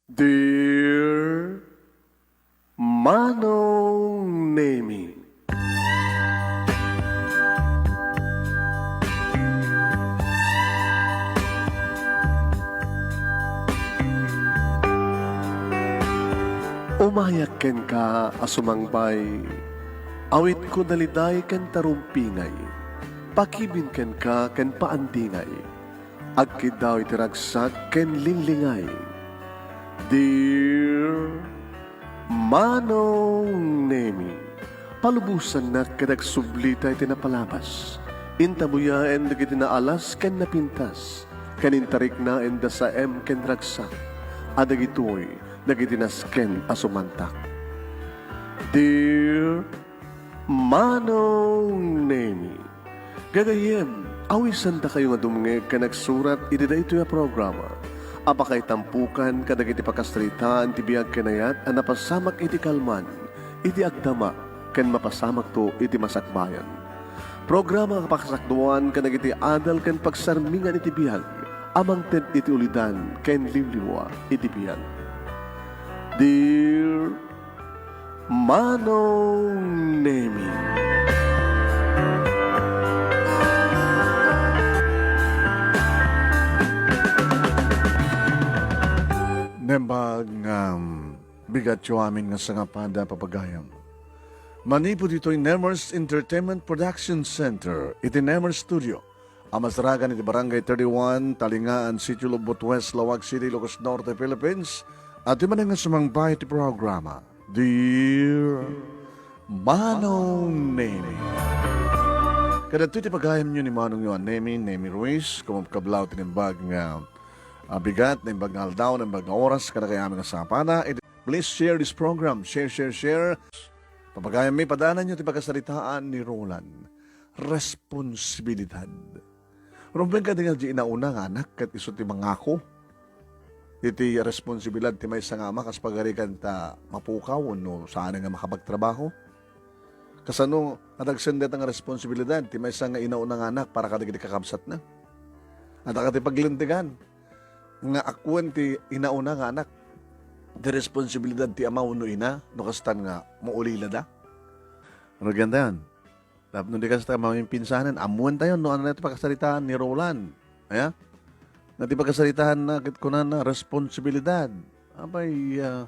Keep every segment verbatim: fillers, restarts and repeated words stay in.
Dear Manong Nemi. Umayak kenka a sumangbay, awitko daliday ken tarumpingay, pakibin kenka ken paandingay. Agkiddaw iti ragsak ken linglingay. Dear Manong Nemi, palubosannak ket agsublita iti napalabas. Intabuyaen dagiti naalas ken napintas, ken intariknaen da saem ken ragsak, a dagitoy dagiti nasken a sumantak. Dear Manong Nemi, gagayyem, awisandakayo nga dumngeg ken agsurat iti daytoy a programa a pakaitampukan kadagiti pakasaritaan ti biag ken ayat a napasamak iti kalman, iti agdama, ken mapasamakto iti masakbayan. Programa a pakasakduan kadagiti adal ken pagsarmingan iti biag a mangted iti ulidan ken liwliwa iti biag. Dear Manong Nemi. Nembag nga, um, bigatyo amin nga sangapada, papagayam. Manipud ditoy Nemers Entertainment Production Center, iti Nemers Studio, a masarakan iti Barangay thirty-one, Talingaan, Sitio Lubot West, Laoag City, Ilocos Norte, Philippines. Adtoy manen nga sumangbay iti programa, Dear Manong Nemi. Kadagitoy ti pagayamyo ni Manongyo a Nemi, Nemi Ruiz, kumabkablaw ti naimbag nga, ah, bigat, naimbag nga aldaw, naimbag nga oras, kadagitoy amin nga sangapada. Iti, please share this program. Share, share, share. Papagayammi, padaananyo ti pakasaritaan ni Roland. Responsibilidad. Rumbeng kadi nga di inauna nga anak ket isu ti mangako iti responsibilidad ti maysa nga ama kas pagarigan ta mapukaw wenno saanen nga makapagtrabaho? Kasano nga dagsen dayta nga responsibilidad ti maysa nga inauna nga anak para kadagiti kakabsatna? Adda kadi paglintegan nga awan ti inauna nga anak ti responsibilidad ti ama wenno ina no kastan nga maulilada? Rugian tayon. Tapno di kasta, maminpinsanen, ammoentayon no ania ti pakasaritaan ni Roland. Aya? Nga ti pakasaritaanna ket kunana, responsibilidad. Apay, ah,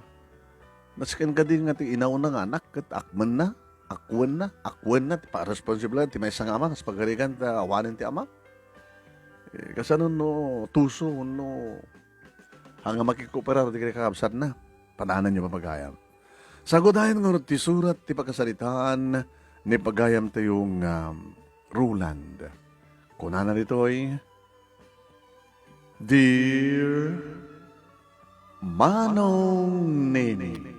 nasken kadi nga ti inauna nga anak ket akmenna, akuenna, akuenna ti pa-, responsibilidad ti maysa nga ama, kas pagarigan ta awanen ti ama. Eh, kasano no tuso, no, haan nga makikooperar ti kakabsatna? Padaananyo, papagayam. Sagudayen ngarud ti surat ti pakasaritaan ni pagayamtayo nga Roland. Kunana ditoy, Dear Manong Nini.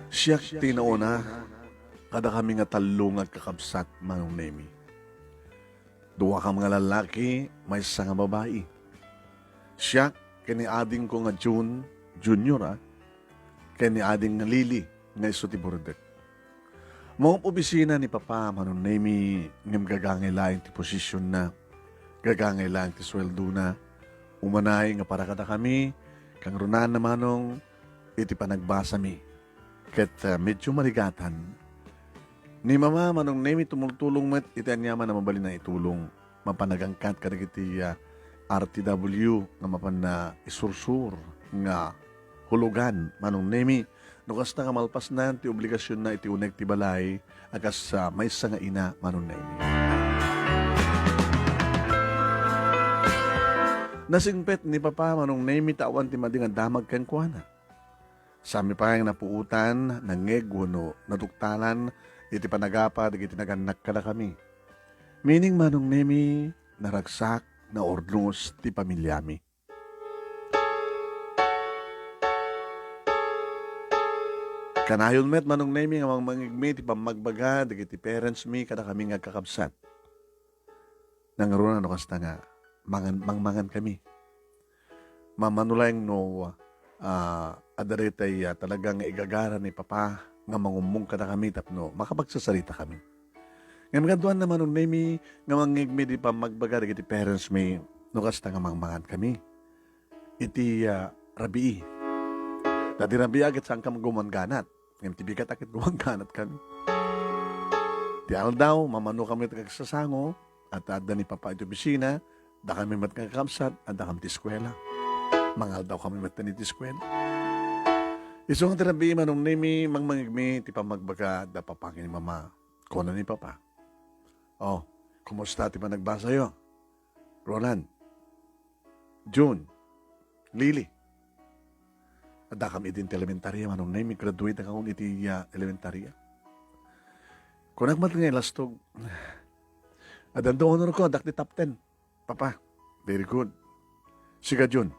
Siak ti nauna kadakami nga tallo nga agkakabsat, Manong Nemi. Duakam nga lallaki, maysa nga babai. Siak ken ni adingko nga Jun, Junior, a, ken ni ading nga Lily nga isu ti burdek. Maop-obisina ni Papa, Manong Nemi, ngem gagangay laeng ti posisionna, gagangay laeng ti sueldona. Umanay nga para kadakami, kangrunaanna, Manong, iti panagbasami. Ket, ah, medyo marigatan. Ni Mama, Manong Nemi, tumultulong met iti aniaman a mabalin a itulong. Mapan nagangkat kadagiti, ah, R T W nga mapan na isursur nga hulugan, Manong Nemi, no kasta nga malpasnan ti obligasionna iti uneg ti balay a kas, ah, maysa nga ina, Manong Nemi. Nasingpet ni Papa, Manong Nemi, ta awan ti madi nga damag kenkuana. Saanmi pay nga napuotan, nangngeg wenno naduktalan iti panagapa dagiti nagannak kadakami. Meaning, Manong Nemi, naragsak, naurnos ti pamiliami. Kanayon met, Manong Nemi, nga mangmangegmi ti pammagbaga dagiti parents mi kadakami nga agkakabsat. Nangruna no kasta nga mangan, mangmangan kami. Mamano laeng no ah, adda daytay, ah, talaga nga igagara ni Papa nga mangummong kadakami tapno makapagsarsarita kami. Ngem kaduan na Manong Nemi nga mangngegmi ti pammagbaga dagiti parents mi no kasta nga mangmangan kami iti, ah, rabii. Ta ti rabii ket saan ka gumangganat. Ngem ti bigat a ket gumangganat kami. Ti aldaw, mamano kami iti kagsasango, at adda ni Papa iti opisina, dakami met nga kakabsat, adda kami ti eskuela. Mangaldaw kami met iti eskuela. Isu nga ti rabii, Manong Nemi, mangmangegmi ti pammagbaga da Papa ken ni Mama. Kuna ni Papa, "Oh, kumusta ti panagbasayo? Roland, June, Lily, adda kam idin ti elementarya, Manong Nemi, graduate akon iti, ah, elementarya." Kunak met nga ilastog, "Addan do honor ko, addak ti top ten, Papa." "Very good. Sika, Jun?"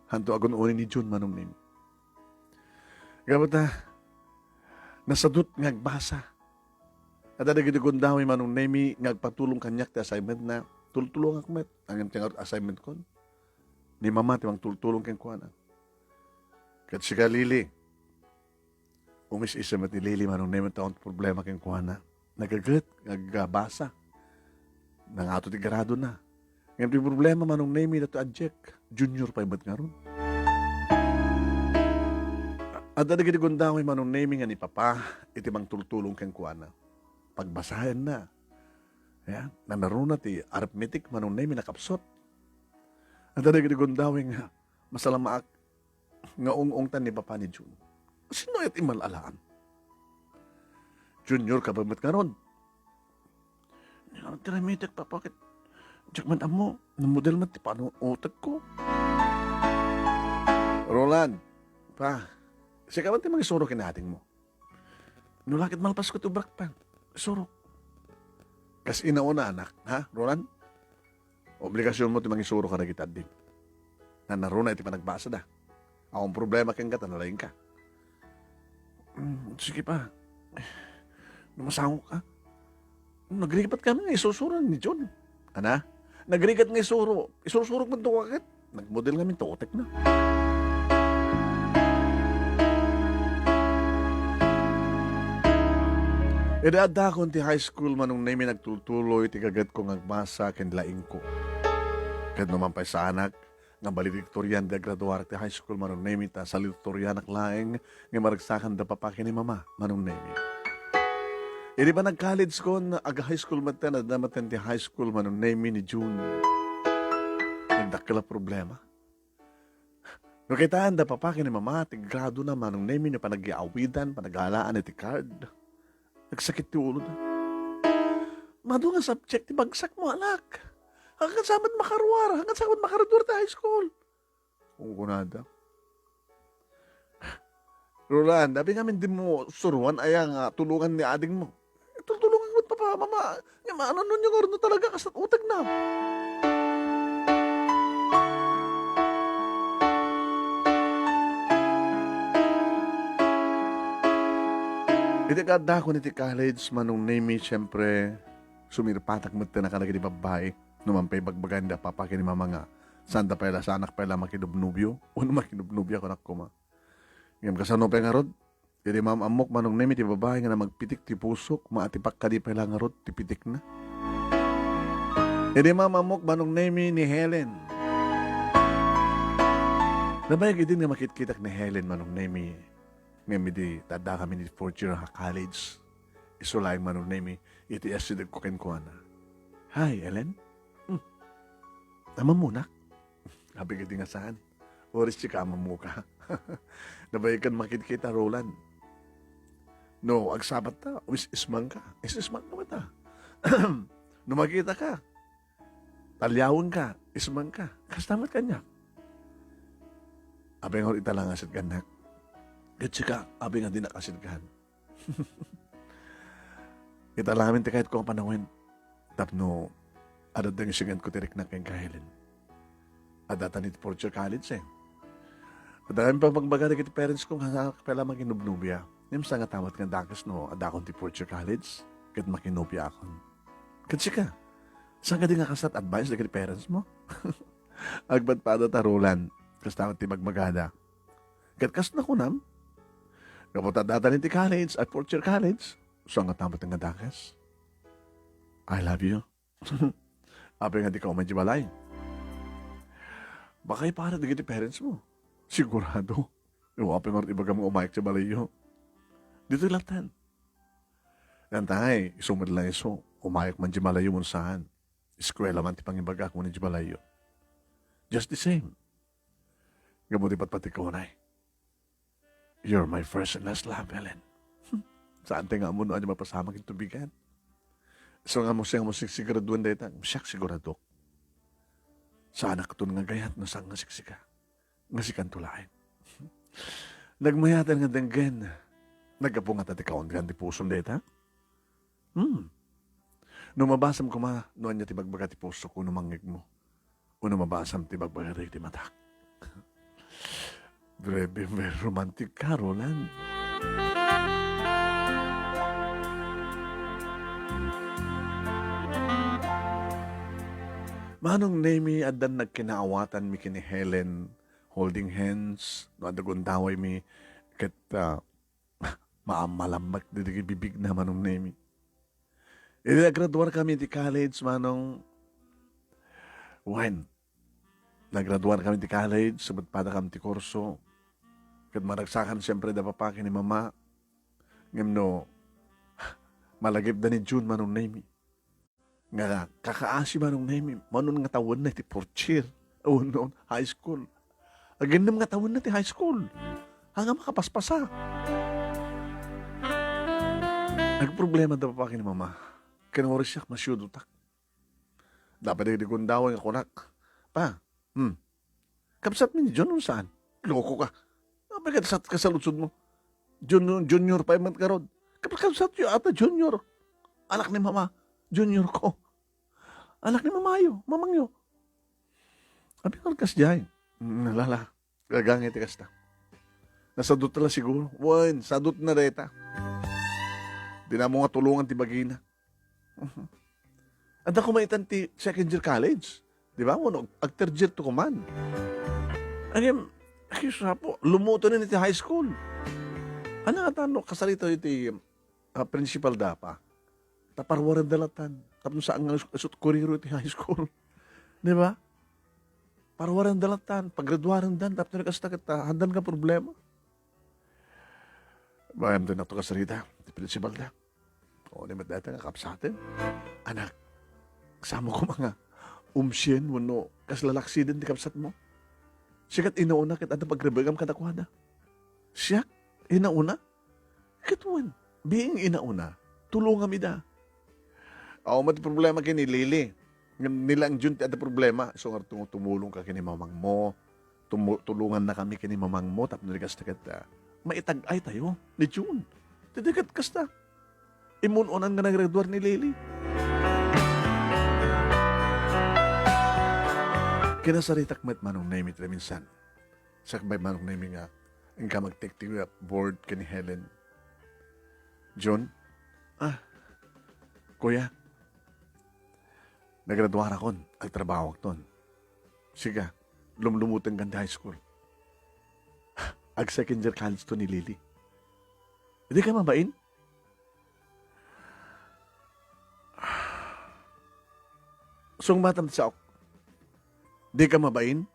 Hanto agun-uni ni Jun, Manong Nemi. Gapu ta, nasadut nga agbasa. Adda dagiti gundaway, Manong Nemi, nga agpatulong kaniak ti assignment na. Tultulongak met. Ngem ti ngarud assignment kon, ni Mama ti mangtultulong kenkuana. Ket sika, Lily, umis-isa met ni Lily, Manong Nemi, ta awan problema kenkuana. Nagaget, nagbasa. Nangato ti grado na. Ngem ti problema, Manong Nemi, daytoy a Jack, junior pay met ngarud. Adda dagiti gundaway, Manong Nemi, nga ni Papa iti mangtultulong kenkuana. Pagbasaenna. Ya, nanaruna ti arithmetic, Manong Nemi, nakapsut. Adda dagiti gundaway nga masalamaak nga ung-ungtan ni Papa ni Jun. Sino ket imal-alaan? Junior ka ba met ngarud? Ti arithmetic, Papa, ket diak man ammo, namudel met ti pano-, utek ko. Roland, Pa, sika man ti mangisuro ken adingmo. No la ket malpasko ti obrak, Pa, isurok. Kas inauna, anak, ha, Roland? Obligasionmo ti mangisuro kadagiti addim. Nanaruna iti panagbasada. Awan problema kenka ta nalaingka. Mm, sige, Pa. No masangoka. Nagrigat kami nga isursuroan ni Jun. Ana? Nagrigat nga isuro. Isursurok man to ket. Nagmodel ngamin to utek na. Idi addakon ti high school, Manong Nemi, nagtultuloy ti gagetko nga agbasa ken laingko. Ket no man pay saanak nga valedictorian idi agraduarak ti high school, Manong Nemi, ta salutatorianak laeng nga maragsakan da Papa ken ni Mama, Manong Nemi. Idi panag-college kon, aga-high school metten, adda metten ti high school, Manong Nemi, ni Jun. Nagdakkel a problema. No kitaan da Papa ken ni Mama ti grado na, Manong Nemi, no panagyawidan, panagalaan iti card, nagsakit ti ulo da. Madu nga subject ti bagsak mo, anak. Hanggang sa met makaruar, hanggang sa met makaruar ti high school. Kunkunada. Roland, abi ngamin dimo suruan aya nga tulongan ni adingmo. Tultulongan met, Papa, Mama. Ngem ano, no, ngarud no talaga kasat utek na. Iti kaddakon iti college, Manong Nemi, siyempre, sumirpatak met ti nakadagiti babbai. No man pay bagbagan da Papa ken ni Mama nga, saan da pay la, saanak pay la makinubnubio? Wenno makinubnubia, kunak koma. Ngem kasano pay ngarud? Idi maam-ammok, Manong Nemi, ti babai nga namagpitik ti pusok, maatipak kadi pay la ngarud ti pitikna. Idi maam-ammok, Manong Nemi, ni Helen. Nabayag idin nga makitkitak ni Helen, Manong Nemi. Ngem idi adda kami ni fourth year ha college, isu laeng, Manong Nemi, iti asidegko kenkuana. "Hi, Helen." "Hmm. Amammonak?" Abi kadi nga saan. Uray sika amammoka. Nabayag kan makitkita, Roland. No, agsabatta, is-ismangka. Is-ismangka met, a. No makitaka, talyawenka, ismangka. Kasta met kaniak. Abi nga ita la nga asidgannak. Ket sika, abi nga dinak asidgan. Ita la ngamin ti kayatko a panawen. Tapno adda nga siganko ti riknak ken ka Helen. Adda ta ni fourth year college, e. Adda kami pagbaga dagiti parents ko nga saanak pay la makinubnubia. Ngem sangatamet nga dakes no addakon ti fourth year college ket makinubiaakon. Ket sika, saan kadi nga kasat advice dagiti parents mo? Agpadpada ta, Roland. Kasta met ti bagbaga da. Ket kas nakunam, gapu ta adda dayta ti college, a fourth year college, so, nga tama ti nga dakes. I love you. Apay nga dika umay ti balay? Baka iparet dagiti parents mo. Sigurado. Apay nga ibagam nga umayek ti balayyo? Ditoy latta. Yan tay, isu met lang isu, umayek man ti balayyo, saan. Eskuela man ti pangibagak, wen ti balayyo. Just the same. Gapu ti patpatikunan. You're my first and last love, Helen. Saan ti nga ammo no ania mapasamak iti tubigan? So nga mo siya mo sigsiguraduan dayta, siak siguradok. Saanak ton nga gayat no saan nga siksika. Nga sikanto laeng. Nagmayatan nga denggen. Naggapu nga ta ti kaundian ti pusom dayta? Hmm. No mabasam koma, no ania ti bagbaga ti puso ko no mangngegmo. Uno mabasam ti bagbaga dagiti matak. Very, very romantic, Carol, ah. Manong Nemi, addan nagkinaawatanmi ken ni Helen, holding hands, no adda gundawaymi, ket, ah, maammalambak dagiti bibigna, Manong Nemi. Idi nagraduarkami ti college, Manong, wen, nagraduarkami ti college, sumagpadakam ti kurso. Ket maragsakan siempre da papa ken ni mama. Ngem no, malagipda ni June, Manong Nemi. Nga kakaasi, Manong Nemi, mano nga tawenna iti fourth year. Wenno high school. Aginnem nga tawenna ti high school. Ania nga makapaspasa. Agproblema da papa ken ni mama. Ken uray siak, masiudotak. Dapat dagiti gundaway nga kunak, "Pa, hmm, kabsatmi ni John, no saan?" Loko ka. Apay ket sa-, kasaludsod mo? Junior, junior pa met ngarud. Kab-, kabsatyo ata, junior. Anak ni mama, junior ko. Anak ni mamayo, mamangyo. Apay nga kasdiay? Mm, lala. Gagangay ti kasta. Nasadut la siguro. Wen, sadut na dayta. Di na mo nga tulongan ti bagina. Adda koma itan ti second year college. Di ba? Wenno, ag third year to kuman. Agim, ay, sapo, lumuto na iti high school. Ania nga tano, kasarita iti, ah, principal da pa. Ta parwarenda latan. Tapno saan nga isut kuriro iti high school. Di ba? Parwarenda latan, pagraduarenda, tapno kasta ket, ah, addan nga problema. Bayam din ato kasarita, ti principal da. O, ni met dayta nga kabsaten. Anak, samo koma nga umsien wenno kasla laksiden ti kabsatmo. Siak ket inauna ket adda pagrebekam kadakuada. Siak inauna? Ket wen, being inauna, tulongam ida. Awan met problema ken ni Lily. Ngem ni lang June ti adda problema. So, nga tumu-, tumulong ka ken ni mamangmo. Tumu-, tulonganna kami ken ni mamangmo tapno di kasta ket, ah, maitag-ay tayo ni June. Ti di ket kasta. Imun-unan nga naggraduar ni Lily. Kinasaritak met, Manong Nemi, ti minsan. Sakbay, Manong Nemi, nga inka mag-take ti board ken ni Helen. June? Ah, kuya, nagraduarakon, agtrabahoakton. Siga, lumlumutengkan ti high school. Ag second year college to ni Lily. Dika mabain? Sungbatam ti saok. Dika mabain?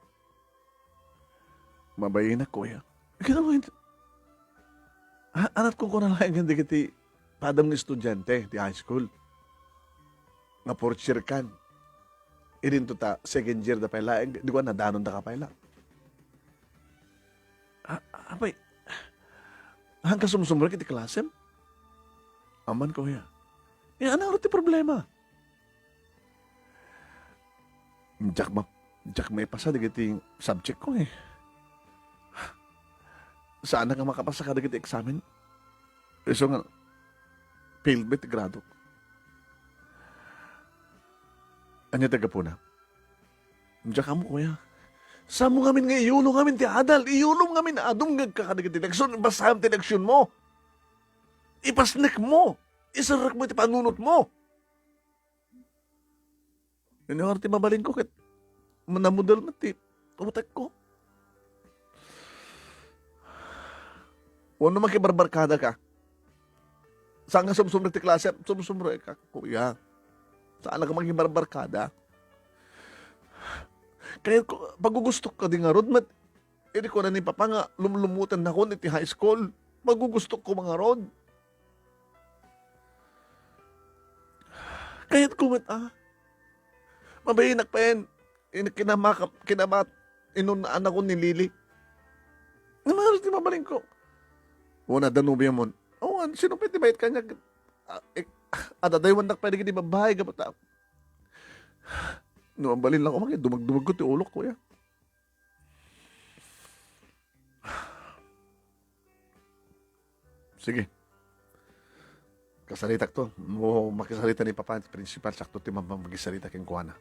Mabainak, kuya. Kinawin. Ha, anat ko kuna laeng dagiti padam nga estudiante ti high school. Nga fourth year kan. Idinto ta second year da pay laeng, di ko nadanon da ka pay la. A-, apay, haan ka sumsumrek iti klasem? Aman, kuya. Ya, ano ti problema? Diak ma-, diak maipasa dagiti subject ko, eh. Saan nga makapasa kadagiti eksamen? Isu nga, failed met ti gradok. Ania ti gapuna? Diak ammo, kuya. Samo ngamin nga iyulom ngamin ti adal, iyulom ngamin adum nga agka kadagiti leksyon, basam ti leksyonmo. Ipasnekmo, iserrekmo iti panunotmo. Ania ti mabalinko ket namudel met ti utekko. Wenno makibarbarkada ka. Saan nga sumsumrek ti klase? Sumsumrek ka, kuya. Saan nga makibarbarkada? Kayatko, pagugustok kadi ngarud met, idi kuna ni Papa nga lumlumutennakon iti high school. Pagugustok ko ngarud. Kayatko met, ah. Mabainnak payen. In-, kinamaka-, kinabat-, inunaan ako ni Lily. Nga nga ti mabalinko. Una, danubian mon. Awan, sino pwede bayat kanya? Ah, eh, adadaywandak pwede gidi babae, gapata. No, ang balin lang ko, maki-, dumagdumag ko ti ulok, kuya. Sige. Kasaritak to. Mo makisarita ni Papa ti principal, sakto ti mamang makisarita kenkuana.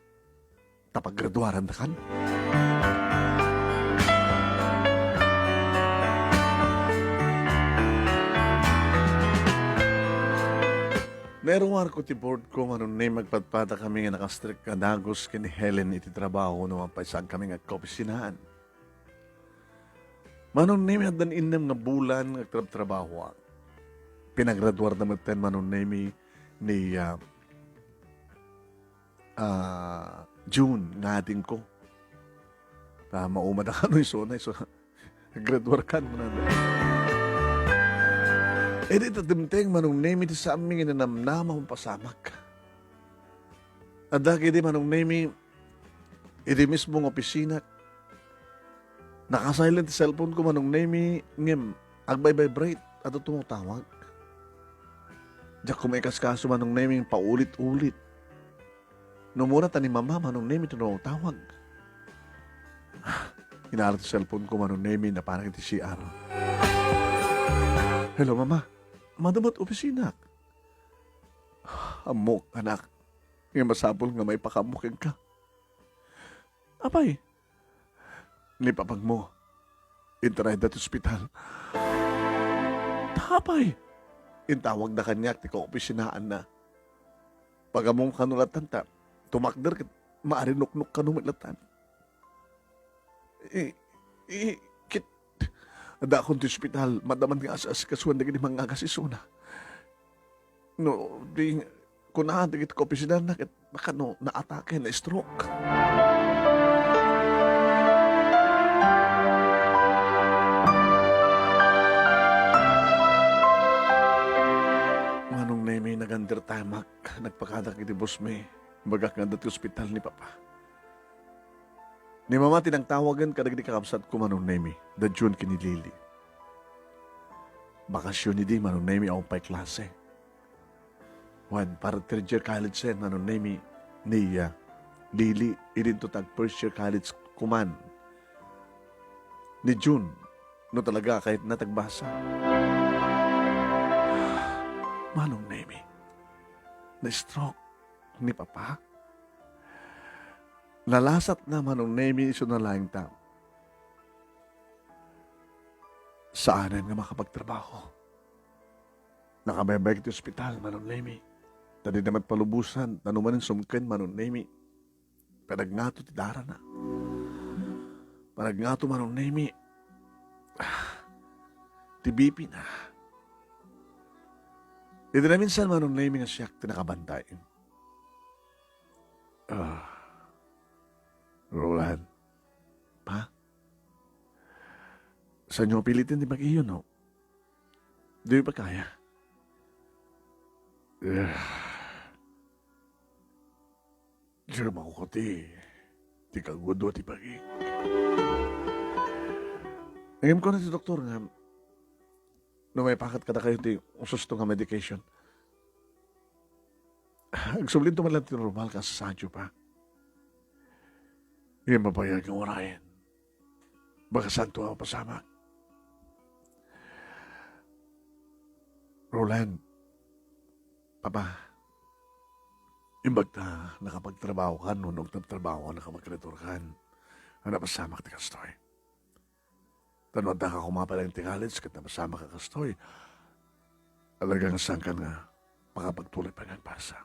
Ta paggraduaran da kan. Nairuar ko ti board ko, Manong Nemi, agpadpada kami nga nakastrek nga dagus ken ni Helen iti trabaho no mapaisag kami nga agkaopisinaan. Manong Nemi, addan innem nga bulan nga agtrabtrabahoak. Pinagraduar na metten, Manong Nemi, ni, ah, ah, June nga adingko. Ta maumada kano isuna, isu-, graduar kan, mananda. Idi ta dimteng, Manong Nemi, ti saanmi nga nanamnama, mapasamak. Adda kadi, Manong Nemi, iti mismo nga opisina, naka-silent ti cellphone ko, Manong Nemi, ngem agvibrate, adda tumatawag. Diak ko maikaskaso, Manong Nemi, paulit-ulit. No muna ta ni Mama, Manong Nemi, ti tumatawag. Inara ti cellphone ko, Manong Nemi, napanak iti C R. "Hello, Mama. Madu met opisina." "Ammok, anak. Nga masapul nga maipakaammo kenka." "Apay?" "Ni papagmo, intarayda ti ospital." "Ta apay?" "Intawagda kaniak ti kaopisinaanna. Pagammom kano lattan ta tumakder ket maarinuknok kano met lattan." I, i, kit, addaakon ti ospital, madama nga as-, asikasuan dagiti mangagas isuna. No, di, kuna dagiti kaopisinana ket baka no naatake, na-stroke. Manong Nemi, nag-undertime-ak, nagpakadak iti boss mi. Bagak nga adda ti ospital ni Papa. Ni Mama ti nangtawagen kadagiti kakabsatko, Manong Nemi, da June ken ni Lily. Bakasyon idi, Manong Nemi, awan pay klase. Wen, para third year college sen, Manong Nemi, ni, ah, Lily, idinto tag first year college kuman. Ni June, no talaga, kahit natagbasa. Manong Nemi, na-stroke ni Papa. Nalasat na, Manong Nemi, isu na laeng ta saanen nga makapagtrabaho. Nakabaybay iti ospital, Manong Nemi. Ta di na met palubosan, ta no manen sumken, Manong Nemi. Panagngato ti darana. Panagngato, Manong Nemi. Ah, ti B P na. Iti naminsan, Manong Nemi, nga siak ti nakabantay. Ah, Roland. Pa? Saanyo piliten ti mag-iyo, no? Di pa kaya. Ah. Diay makukuti ti kagudua ti bagik. Ngem kuna ti doktor nga, no maipakat kadakayo ti ususto nga medication, agsublinto man lang ti normal nga sasadio pa. Ngem mabayag nga uray. Baka santo a mapasamak. Roland, Papa, imbag ta nakapagtrabaho kan, no nagtatrabaho ka, nakapagkreator kan, a napasamak ti kastoy. Ta no adda ka koma pay laeng ti college ket napasamak a kastoy, talagang saan kan nga makapagtuloy pay nga agbasa.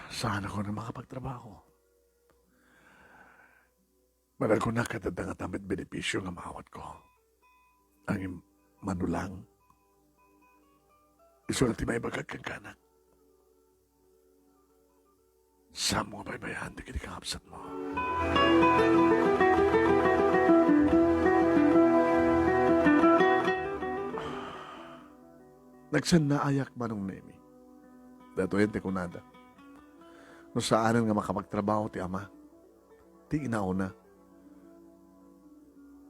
Saan ako nga makapagtrabaho? Managkunak ket adda ngata met benepisio nga maawatko. Ngem manulang, isu ti maibagak kenkuana. Saanmo nga baybay-an dagiti kakabsatmo. Nagsannaayak, Manong Nemi. Daytoyen ti kunada. No saanen nga makapagtrabaho ti ama, ti inauna,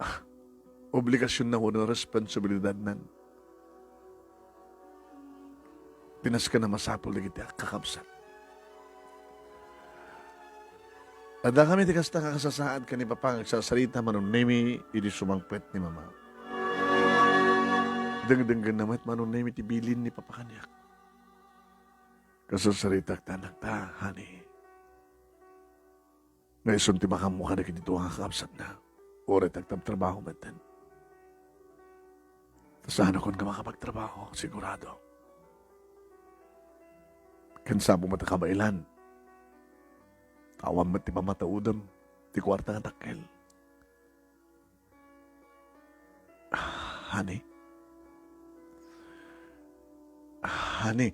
ah, obligasionna wenno responsibilidadnan ti nasken a masapul dagiti kakabsat. Addakami ti kasta nga kasasaad ken ni Papa nga agsasarita, Manong Nemi, idi sumangpet ni Mama. Dengdenggenna met, Manong Nemi, ti bilin ni Papa kaniak. Kasarsaritak ta, anak ta, honey, nga isun ti makaammo kadagiti dua nga kakabsatna, uray ti agtabtrabaho metten. Ta saanakon nga makapagtrabaho, sigurado. Ken saanmo met a kabaelan, awan met ti pamataudem ti kuarta nga dakkel. Honey? Honey,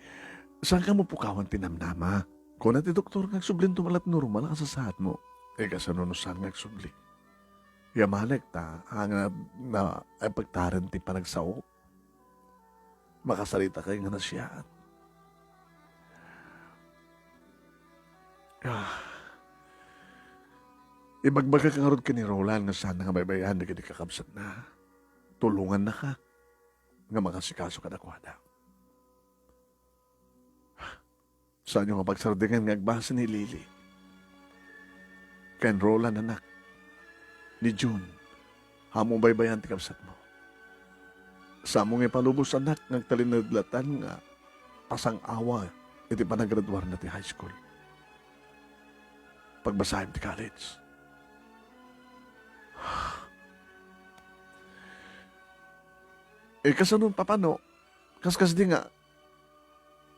saanka mapukawan ti namnama? Kuna ti doktor nga agsublin, tumala ti normal a kasasaadmo. Eh, kasano no saan nga agsubli? Yamanek ta, ania nga ipagtaren ti panagsao? Makasarita kay nga nasiaat. Ah. Ibagbagak ngarud ken ni Roland nga saanna nga baybay-an dagiti kakabsatna. Tulongannaka nga mangasikaso kadakuada. Saanyo nga pagsardenggen nga agbasa ni Lily ken Roland, anak, ni June, ammo baybay-an ti kabsatmo. Saanmo nga ipalubos, anak, nga agtalinaed latta nga pasang-awa iti panagraduarna ti high school. Pagbasaem ti college. Eh, kasano, Papa, no? Kaskasdi nga,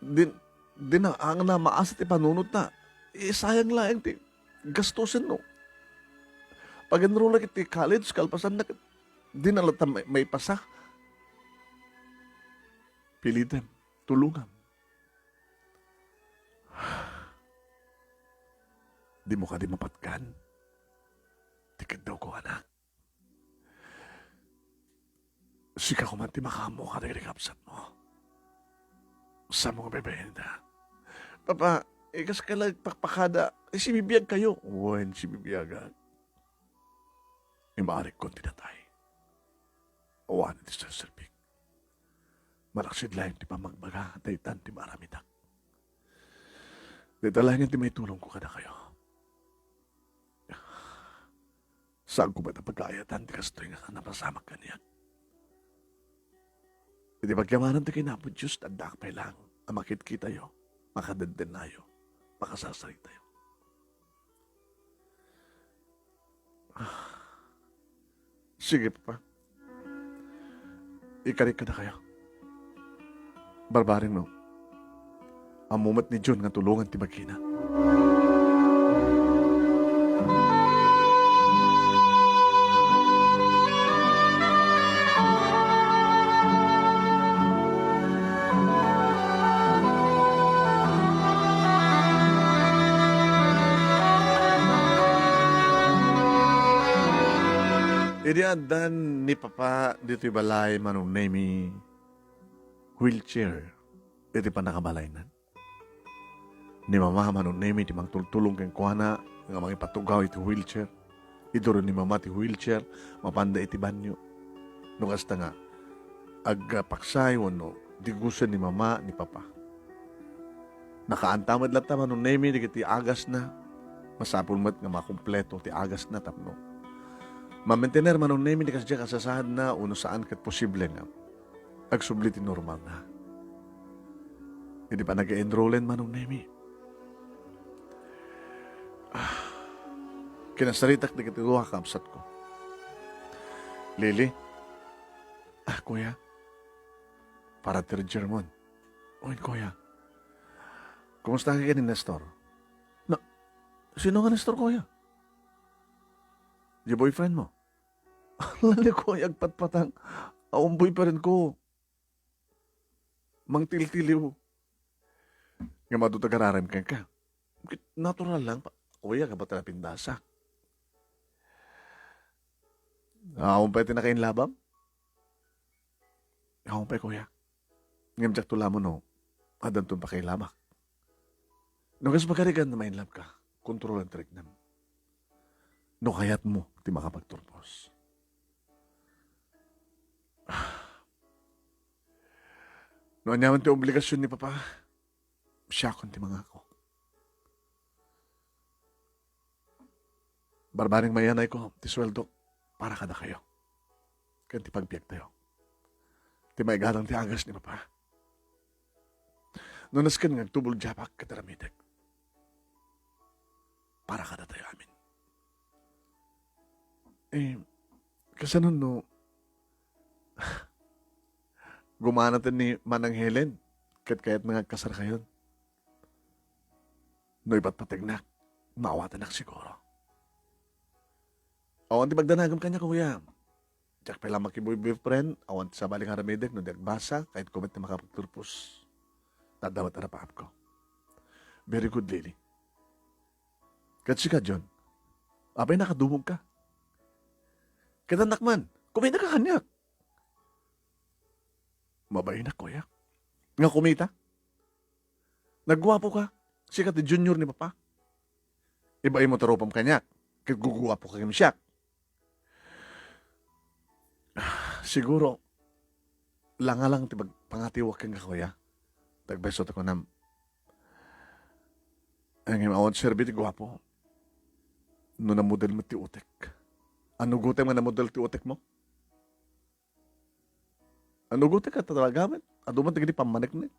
din, din na, ang na maasa ti panunotna. Eh, sayang laeng ti gastusen, no? Pag-enrollak iti college, kalpasanna ket, di na latta may, maipasa. Pilitem, tulongam. Dimo kadi mapatgan ti kaddawko, anak. Sika koma ti makaammo kadagiti kabsatmo. Saanmo nga baybay-anda? Papa, eh, kaskala agpakpakada, eh, sibibiagkayo. Wen, sibibiagak. Imaarikkon ti natay. Awan ti serserbik. Malaksid laeng ti pammagbaga, daytan ti maaramidak. Dayta laengen ti maitulongko kadakayo. Saanko met a pagkaayatan ti kastoy nga napasamak kaniak. Iti pagyamanan ti kinapo Dios, addaak pay laeng a makitkitayo, makadeddennayo, makasarsaritayo. Ah. Sige, Papa. Ikarik kadakayo. Barbareng no, ammo met ni June nga tulongan ti bagina. Idi addan ni Papa ditoy balay, Manong Nemi, wheelchair iti pannakabalaynan. Ni Mama, Manong Nemi, ti mangtultulong kenkuana nga mangipatugaw iti wheelchair. Iduron ni Mama ti wheelchair mapanda iti banyo. No kasta nga agpaksay wenno digusen ni Mama ni Papa. Nakaanta met latta, Manong Nemi, dagiti agasna. Masapul met nga makumpleto ti agasna tapno mamentener, Manong Nemi, ti kasdiay kasasaadna, wenno saan ket posible nga agsubli ti normalna. Idi panag-enrollen, Manong Nemi, ah, kinasaritak dagiti dua a kabsatko. Lily? Ah, kuya? Para ti German. Wen, kuya. Kumusta ka ken ni Nestor? Na, sino nga Nestor, kuya? Di boyfriend mo? Ala, kuya, agpatpatang. Awan pay parenko. Mangtiltiliw. Ngem adu ta gararam kenka. Natural lang, pa-, kuya, gapu ta napindasa. Awan pay ti nakainlabam? Awan pay, kuya. Ngem diak to lamon no addanton pakailabak. No kas pagarigan na ma-in love ka, kontrolan ti riknam. No kayatmo ti makapagturpos. No aniaman ti obligasion ni Papa, siakon ti mangako. Barbareng mayanayko ti sueldok para kadakayo ken ti pagbiagtayo. Ti maigadang ti agas ni Papa. No nasken nga agtubol diapak ket aramidek para kadatayo amin. Eh, kasano no gumanaten ni Manang Helen ket kayatna nga agkasarkayon? No ipatpategnak, maawatenak siguro. Awan ti pagdanagem kaniak, kuya. Diak pay la makibuybuy, friend. Awan ti sabali nga aramidek no di agbasa, kayatko met ti makapagturpos. Nadawat a napaapko. Very good, Lily. Ket sika, John. Apay, nakadumog ka? Ket annak man, kumita ka kaniak. Mabainak, kuya. Nga kumita? Nagguapo ka. Sika ti junior ni Papa. Ibain mo ti rupam kaniak. Ket guguapo ka ken siak. Siguro, langalang ti pag-, pangatiwak kenka, kuya. Tagbeso ta kunam. Ngem awan serbi ti guapo no namudel met ti utek. Anu gotay nga namudel ti utek mo? Anu gotay ka talaga met? Adu met dagiti pammaneknek.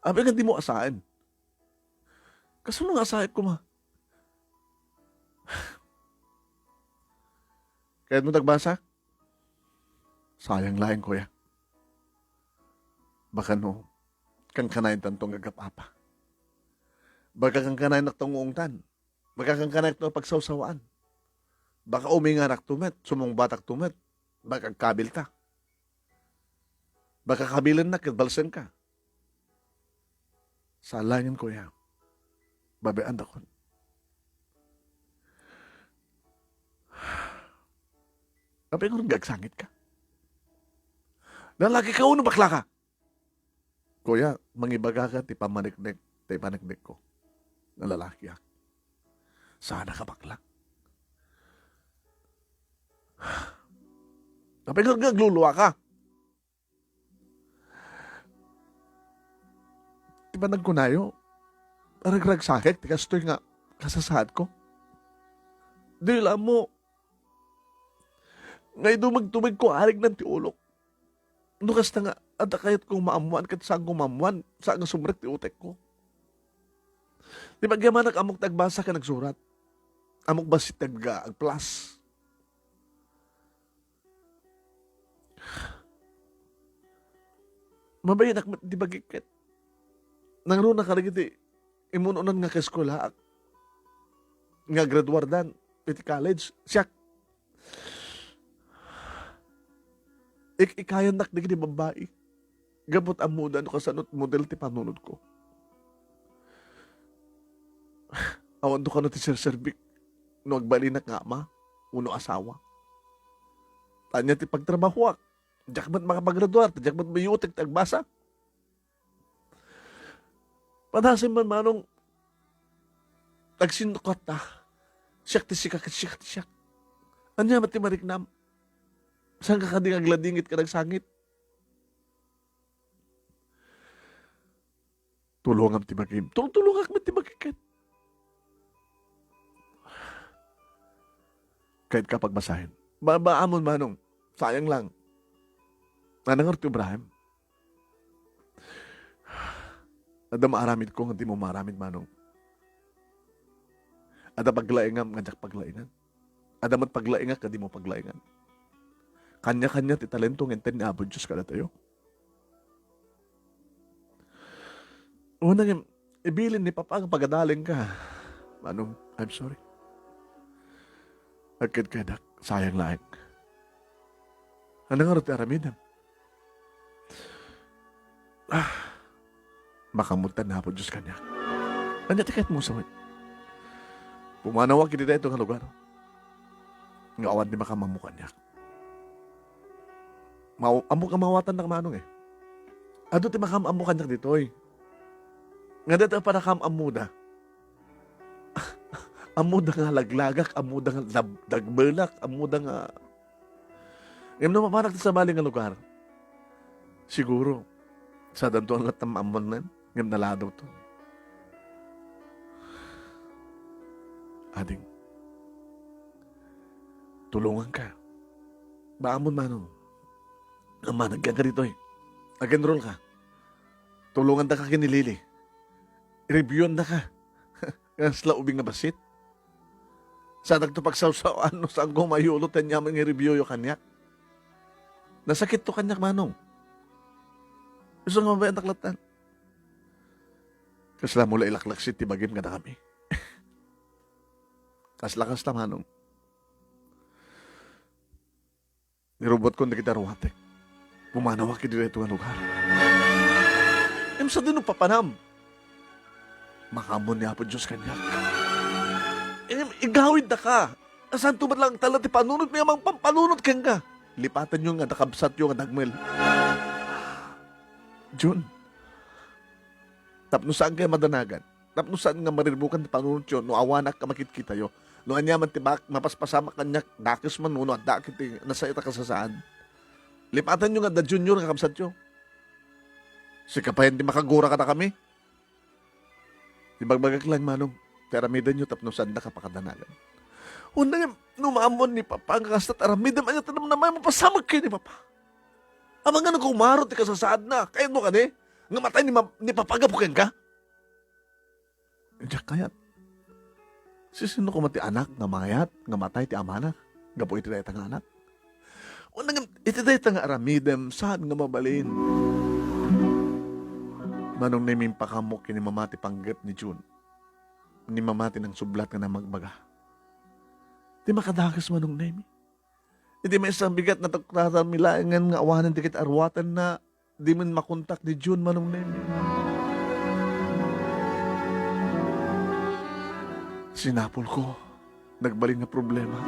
Apay nga dimo asaen? Kasano nga asaek koma? Kayatmo ta agbasa? Sayang laeng, kuya. Baka no, kankanayon tanto nga agap-apa. Baka kankanayon nakto nga ungtan. Baka kankanayon nakto nga pagsawsawaan. Baka uminganak to met, sumungbatak to met. Baka agkabil ta. Baka kabilennak ket balsen ka. Salayen, kuya. Babaen dakon. Apay ngarud nga agsangit ka? Lalaki ka wenno bakla ka? Kuya, mangibaga ka ti pammaneknek, ti paneknekko. Nga lalakiak. Saan a ka bakla? Apay nga agluluaka? Ti panagkunayo, ragragsakek ti kastoy nga kasasaadko. Di la ammo nga idumagtumagko, arignan ti ulok. No kasta nga, adda kayatko nga maammoan ket saanko maammoan, saan nga sumrek ti utekko. Ti pagyamanak, ammok ti agbasa ken agsurat. Ammok bassit ti ag-, agplas. Mabayanak met ti bagik ket nangruna kadagiti immun-unan nga kaeskuelaak nga graduardan iti college. Siak, ik-ikayannak dagiti babbai. Gapu ta ammoda no kasano model ti panunotko. Awan to kano ti serserbik no agbalinak nga ama wenno asawa. Ania ti pagtrabahoak? Diak met makapagraduar, ta diak met mayutek ti agbasa. Padasem man, manong, agsinnukat ta. Siak ti sika ket sika ti siak. Ania met ti mariknam? Saan ka kadi nga agladingit ken agsangit? Tulongam ti bagim. Tultulongak met ti bagik ket. Kayat ka pagbasahin. Ba, ba, amon, manong. Sayang lang. Nanangar ti Ibrahim. Adda maaramid ko nga dimo maaramid, manong. Adda paglaingam nga diak paglaingan. Adda met paglaingak nga dimo paglaingan. Kanya-kanya ti talento nga inted ni Apo Dios kadatayo. Una nga, ibilin ni Papa nga pagadalin ka. Manong, I'm sorry. Agkadkadak, sayang laeng. Ania ngarud ti aramidem? Ah, makaammotan ni Apo Dios kaniak. Ania ti kayatmo sawen? Pumanawak iti daytoy nga lugar nga awan ti makaam-ammo kaniak. Maw-, ammok a mawatannak manong eh. Adu ti makaam-ammo kaniak ditoy. Nga dayta a panakaam-ammoda. Ammoda nga laglagak, ammoda nga dab-, dagmelak, ammoda nga, ngem no mapanak ti sabali nga lugar, siguro, sadanto a latta maammonen, ngem naladawto. Ading, tulonganka. Baka ammon manong. Amanag ka ditoy. Ag-enroll ka. Tulongandaka ken ni Lily. Reviewandaka. Kasla ubing nga bassit. Sadakto pagsawsawan no saan ko mayulo ti aniaman nga i-reviewyo kaniak. Nasakitto kaniak, manong. Isu nga mabayanak lattan. Kasla mo la ilaklaksit ti bagim kadakami. Kasla, kasla, manong. Nirubbuatkon dagiti aruatek. Pumanawak iti daytoy nga lugar. Ngem sadino papanam? Makaammo ni Apo Dios kaniak. Ngem igawiddaka. Asanto met laeng tala ti panunotmi a mangpampanunot kenka. Lipatenyo nga adda kabsatyo nga dagmel. Jun, tapno saankayo madanagan, tapno saan nga marirbukan ti panunotyo no awanak a makitkitayo. No aniaman ti bak-, mapaspasamak kaniak, dakes man wenno adda ket ti nasayaat a kasasaad. Lipatanyo nga adda Junior nga kabsatyo. Sika pay ti makagura kadakami. Ibagbagak laeng, manong, ti aramidenyo tapno saandaka pakadanagan. Wen, no maammoan ni Papa nga kasta ti aramidem, ania ti namnama, mapasamak ken ni Papa. Amangan nga umaro ti kasasaadna, kayatmo kadi nga matay ni ma-, ni Papa gapu kenka? Diak kayat. Sisino koma ti anak nga mayat nga matay ti amana gapu iti dayta nga anak? Wen, ngem iti dayta nga aramidem, saan nga mabalin? Manong Nemi, impakaammo ken ni Mama ti panggep ni Jun. Ni Mama ti nangsublat nga namagbaga. Ti makadakes, Manong Nemi. Iti maysa a bigat, natuktoranmi laengen nga awanen dagiti aruatenna, dimin makontak ni Jun, Manong Nemi. Sinapulko, nagbalin nga problema.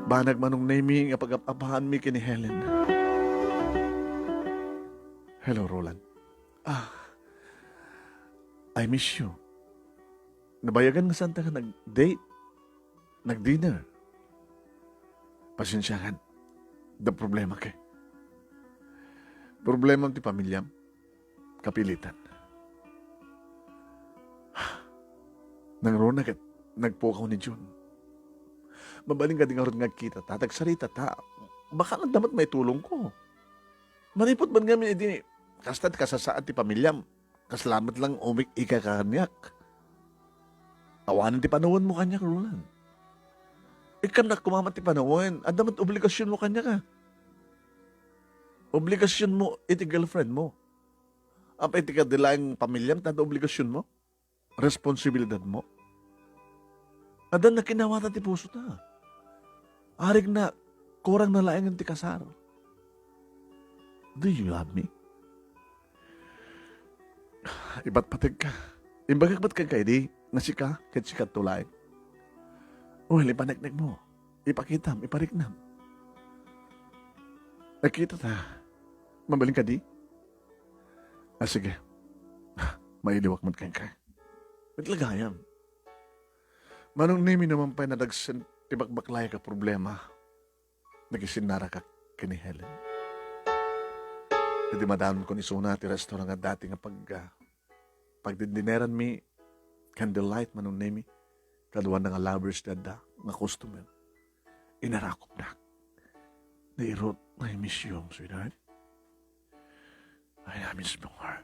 Banag, Manong Nemi, nga pagap-apaanmi ken ni Helen. Hello, Roland. Ah, I miss you. Nabayagan nga saanta nga nag-date, nag-dinner. Pasensiakan. Adda problema kay. Problema ti pamiliam. Kapilitan. Nangruna ket nagpukaw ni Jun. Mabalin kadi ngarud nga agkitata, agsaritata. Baka adda met maitulongko. Manipud man ngamin idi kasta ti kasasaad ti pamiliam. Kasla met lang umik-ika kaniak. Awanen ti panawenmo kaniak, Roland. Ikkannak koma met ti panawen. Adda met obligasionmo kaniak, a. Obligasionmo iti girlfriendmo. Apay ti kadi laeng pamiliam, adda obligasionmo? Responsibilidadmo? Adda nakinawatan ti pusota. Arigna, kurangna laengen ti kasar. Do you love me? Ipatpategka. Imbagak met kenka idi nga sika ket sika to laeng. Well, ipaneknekmo. Ipakitam, ipariknam. Agkitata. Mabalin kadi? Ah, sige. Mailiwak met kenka. Met la gayam. Manong Nemi, naman pay nadagsen ti bakbaklay a problema. Nagisinnarakak ken ni Helen. Idi madaankon isuna ti restaurant nga dati nga pag-, ah, pagdindineranmi, candlelight, Manong Nemi, kaduana nga lovers ti adda nga customer. Inarakopnak. Nairot, "I miss you, sweetheart. I miss you more."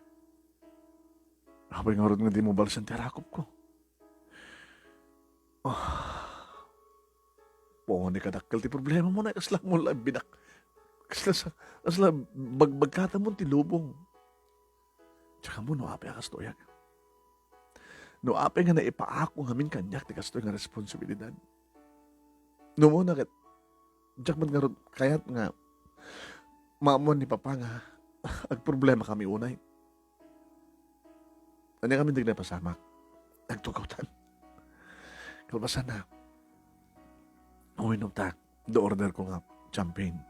Apay ngarud nga dimo balsen ti arakopko? Ah. Puoni kadakkel ti problemamo, na kasla mo la binak-, kasla sa-, kasla bagbagkatamon ti lubong. Tsaka mo, no apay a kastoyak. No apay nga naipaako ngamin kaniak ti kastoy nga responsibilidad. No mo na ket, diak met ngarud kayat nga Maammuan ni Papa nga agproblema kami unay. Ania kami dagiti napasamak. Nagtugawtan. Kalpasanna, uminumtak. Do order ko nga champagne.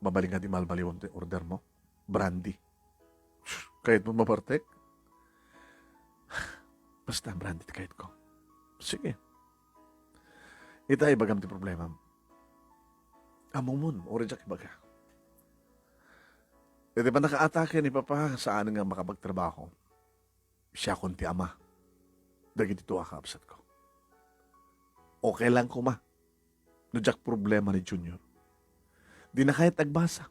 Mabalin nga di malbaliwan ti order mo. Brandy. Kayat mo mabartek? Basta brandy ti kayat ko. Sige. Ita, ibagam ti problemam. Ammomon, uray diak ibaga. Iti pannakaatake ni Papa, saan nga makapagtrabaho. Siakon ti ama dagiti dua a kabsatko. Okay lang koma no diak problema ni Junior. Dina kayat agbasa.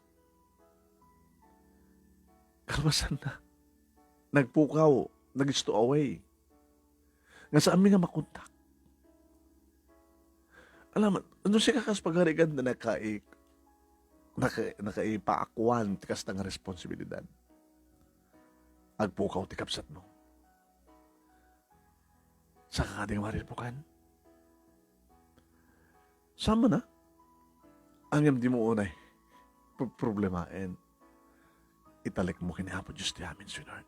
Kalpasanna, nagpukaw, nag-stow away. Nga saanmi nga makontak. Alam, no sika kas pagarigan na nakai-, naka-, nakaipaakuan ti kasta nga responsibilidad. Agpukaw ti kabsatmo. Saka kadi nga marirpukan? Sama na? Ngem dimo unay p-, problemaen. Italekmo ken ni Apo Dios ti amin, sweetheart.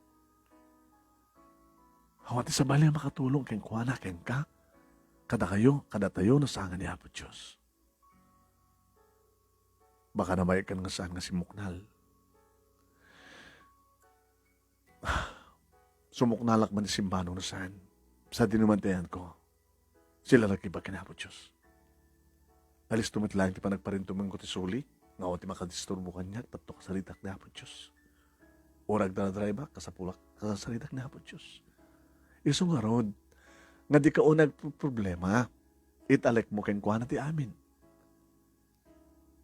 Awan ti sabali a makatulong kenkuana, kenka, kadakayo, kadatayo, no saan nga ni Apo Dios. Baka nabayagkan nga saan nga simmuknal. Sumuknalak man ti simbano no saan. Sadino man ti ayanko, sila nagkibag ken Apo Dios. Alisto met laeng ti panagparintumengko ti suli, nga awan ti makadisturbo kaniak, tapno kasaritak ni Apo Dios. Uray agdara-darayba, kasapulak, kasaritak ni Apo Dios. Isu ngarud, nga dika unay agproblema, italekmo kenkuana ti amin.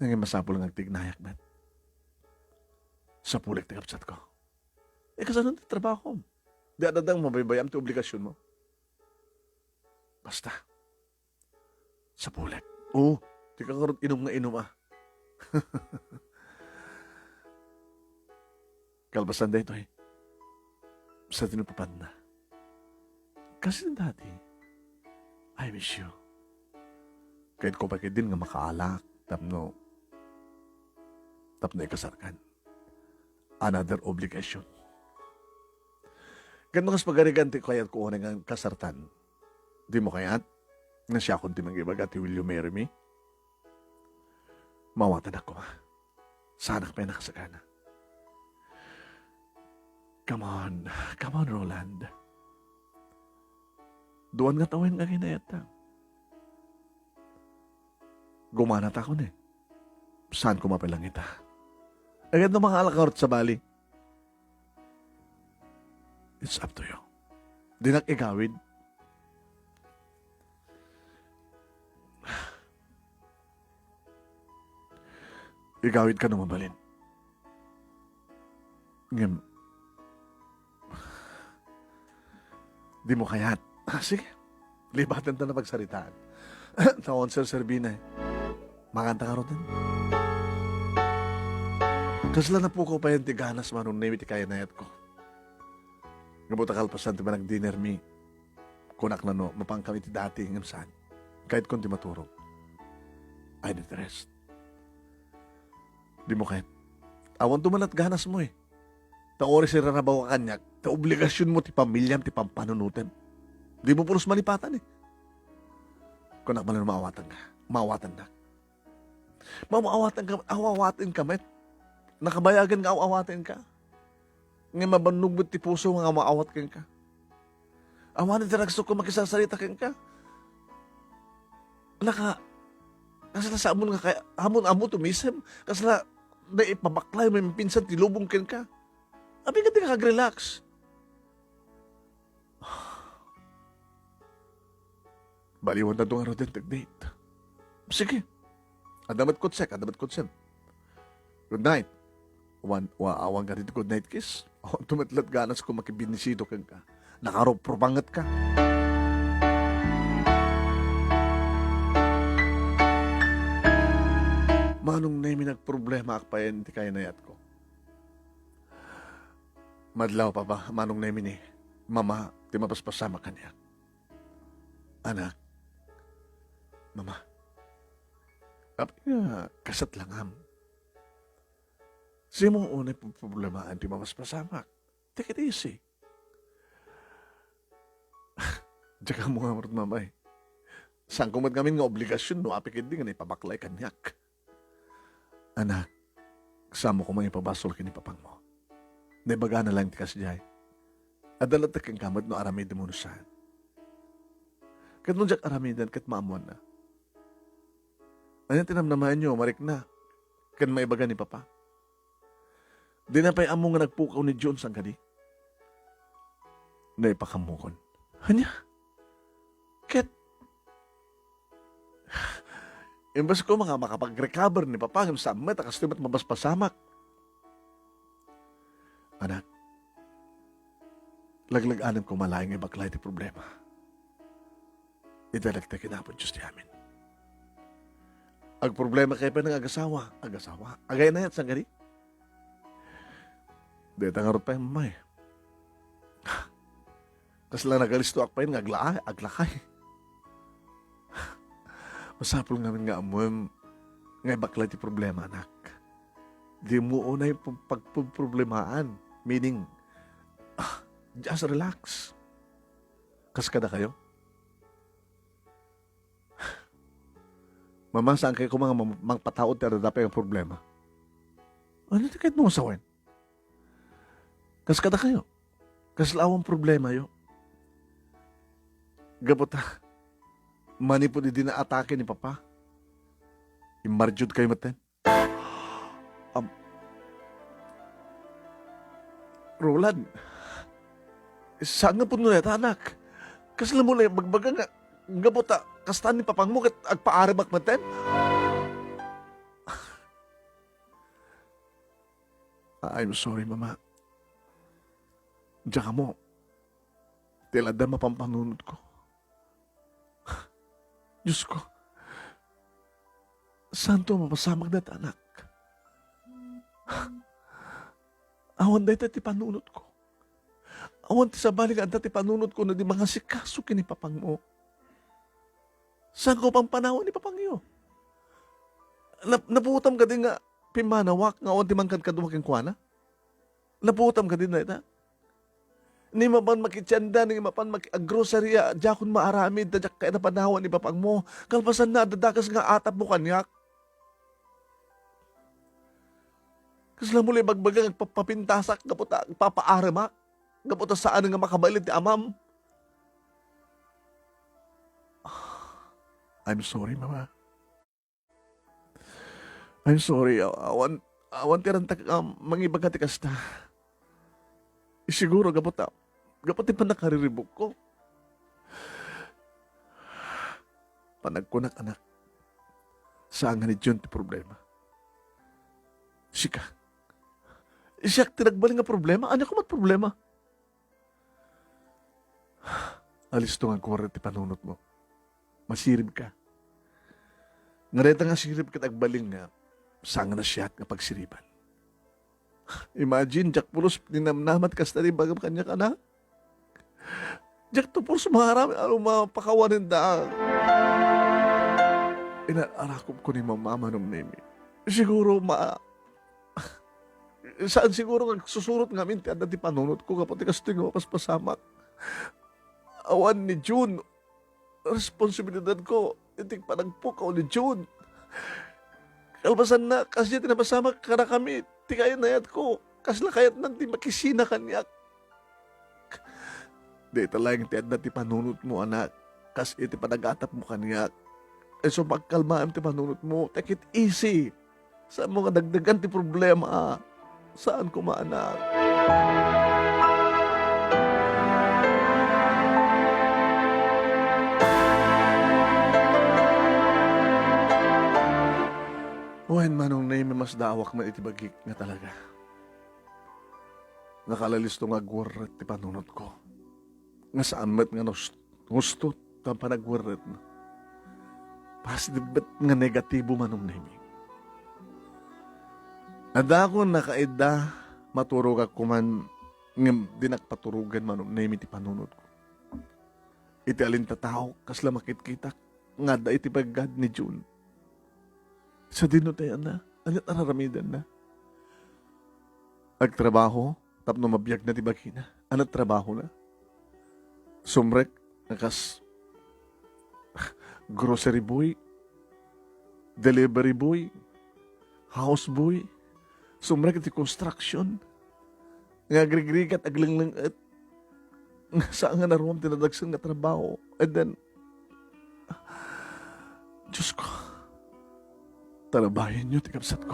Ngem masapul nga agtignayak met. Sapulek ti kabsatko. Eh, kasano ti trabahom? Di adda mabaybayam ti obligasionmo. Basta. Sapulek. Oo, ti kakarot inum nga inum, ah. Kalpasan daytoy, sa tinupapanna. Kasi dati, I miss you. Kayatko pay ketdin nga makaalak tapno, tapno ikasarkan. Another obligation. Ket no kas pagarigan ti kayatko unay nga kasartan, dimo kayat nga siakon ti mangibaga ti "Will you marry me?" Maawatannak koma. Saanak pay a nakasagana. Come on. Come on, Roland. Duan nga tawen nga aginayatta. Gumanatakon, eh. Saan koma pay langita? Agad no mangala ka, sabali. It's up to you. Dinak igawid. Igawidka no mabalin. Ngem, dimo kayat. Ah, sige. Libatenta na pagsaritaan. Taon, Sir Servina, eh. Makanta ka ruten. Kasla napukaw pay ti ganas, Manong Nemi, ti kayanayatko. Ngem ta kalpasan ti panagdinermi, kunak na no, mapankami ti dati, ngem saan. Kayatkon ti maturog. I need rest. Dimo kayat. Awan to man lat ganasmo, eh. Ta uray sirarabaw ka kaniak, ta obligasionmo ti pamiliam, ti pampanunotem. Dimo pulos malipatan, eh. Kunak man no maawatanka. Maawatannak. Maawatanka, awawatenka met. Nakabayagen nga awawatenka. Nga mabannog met ti puso nga maawat kenka. Awanen ti ragsukko makisasarita kenka. Naka, kasla sa amon nga kay-, amon, ammo tumisem, kasla naipabaklay mo yung pinsan ti lubong kenka. Abi nga di ka relax. Baliwan na nga ruden ti date. Sige. Adda met kutsek, adda met kutsem. Good night. Wan, wa, awan ka dito good night kiss. Awan tumetlat ganas ko makibinisido kenka. Nakaruprobanget ka. Manong Nemi, nagproblema ak payen ti kayanayat ko. Madlaw, Papa, Manong Nemi ni Mama, ti mapaspasamak kaniak. Anak, Mama, apay nga kasat langam? Simo unay pagproblemaen ti mapaspasamak. Take it easy. Diak ammo ngarud, Mama, eh. Saanko met ngamin nga obligasion no apay ketdi nga naipabaklay kaniak. Anak, saanmo koma nga ipabasol ken ni papangmo. Naibagana laeng ti kasdiay. Adda latta kenka met no aramidem wenno saan. Ket no diak aramiden ket maammoanna. Ania ti namnamaenyo, marikna, ken maibaga ni Papa? Dina pay ammo nga nagpukaw ni June saan kadi? Naipakammokon. Ania? Ket, imbes koma nga makapag-recover ni Papa, ngem saan met a kastoy met mapaspasamak. Anak, laglag-anem koma laeng nga ibaklay ti problema. Idalag ta ken Apo Dios ti amin. Agproblema kayo pay nga agasawa, agasawa. Agay na yan, saan kadi? Deta ngarud pay, Mama, eh. Kasla nagalistoak pay nga agla-, aglakay. Masapul ngamin nga ammoem nga ibaklay ti problema, anak. Dimo unay pag-, pagpoproblemaen. Meaning, ah, just relax. Kas kadakayo? Mama, saan kayo koma nga mam-, mangpataud ti adda pay nga problema? Ano ti kahit mo sawen? Kas kadakayo? Kasla awan problemayo? Gapu ta, manipud idi naatake ni Papa, immardiod kayo metten. Am-, Roland, saan nga pudno dayta, anak? Kasla mo la ibagbaga nga, gapu ta, kasta ni papangmo ket agpaaremak metten? I'm sorry, Mama. Diak ammo ti ladda mapampanunotko. Diyos ko, saanto a mapasamak dayta, anak? Awan dayta ti panunotko. Awan ti sabali nga adda ti panunotko no di mangasikaso ken ni papangmo. Saanko pampanawan ni papangyo? Nap-, napuotam kadi nga pimmanawak nga awan ti mangkadkadua kenkuana? Napuotam kadi dayta? Ni mapan makitienda, ni mapan maki-, aggroceria, diakon maaramid, ta diak kayat a panawan ni papangmo. Kalpasanna, adda dakes nga atapmo kaniak. Kasla mo la ibagbaga nga agpapapintasak, gapu ta agpapaaremak, gapu ta saan nga makabalin ti amam. I'm sorry, Mama. I'm sorry, aw-, awan, awan ti rantak a mangibaga ti kasta. Siguro gapu ta, gapu ti pannakariribukko. Panagkunak, anak, saan nga ni June ti problema. Sika. Siak ti nagbalin nga problema. Ania koma ti problema? Alisto nga agwarrek ti panunotmo. Masirib ka. Nga dayta nga sirib ket agbalin nga saan nga nasayaat nga pagsiriban. Imagine, diak pulos ninamnamat kasta ti ibagam kaniak, anak. Diak to pulos maaram no mapakawanenda. Ina-, arakop ko ni Mama, Manong Nemi. Siguro ma-, Saan siguro nga agsusurot ngamin ti adda ti panunotko gapu ti kastoy nga mapaspasamak. Awan ni June. Responsibilidadko iti panagpukaw ni June. Kalpasanna, kasdiay ti napasamak kadakami ti kayatko. Kasla kayatnan ti makisina kaniak. Dayta laeng ti adda ti panunotmo, anak, kas iti panagatapmo kaniak. Isu pagkalmaem ti panunotmo, take it easy. Saanmo nga dagdagan ti problema. Saan koma, anak. Wen, Manong Nemi, masdaawak met iti bagik nga talaga. Nakalalisto nga agwarrek ti panunotko. Nga saan met nga nus-, husto ti panagwarrekna. Positive met nga negatibo, Manong Nemi. Adda ko nakaidda, maturogak koman ngem dinak paturogen, Manong Nemi, ti panunotko. Iti alin ta tao, kasla makitkitak nga adda iti bagad ni June. Sadino tay, ana? Aniat araramidenna? Agtrabaho tapno mabiagna ti bagina. Ania ti trabahona? Sumrek nga kas grocery boy, delivery boy, house boy, sumrek iti construction, nga agrigrigat, aglengleng-et, nga saan nga naruam ti nadagsen nga trabaho. And then, Diyos ko, talabayenyo ti kabsatko.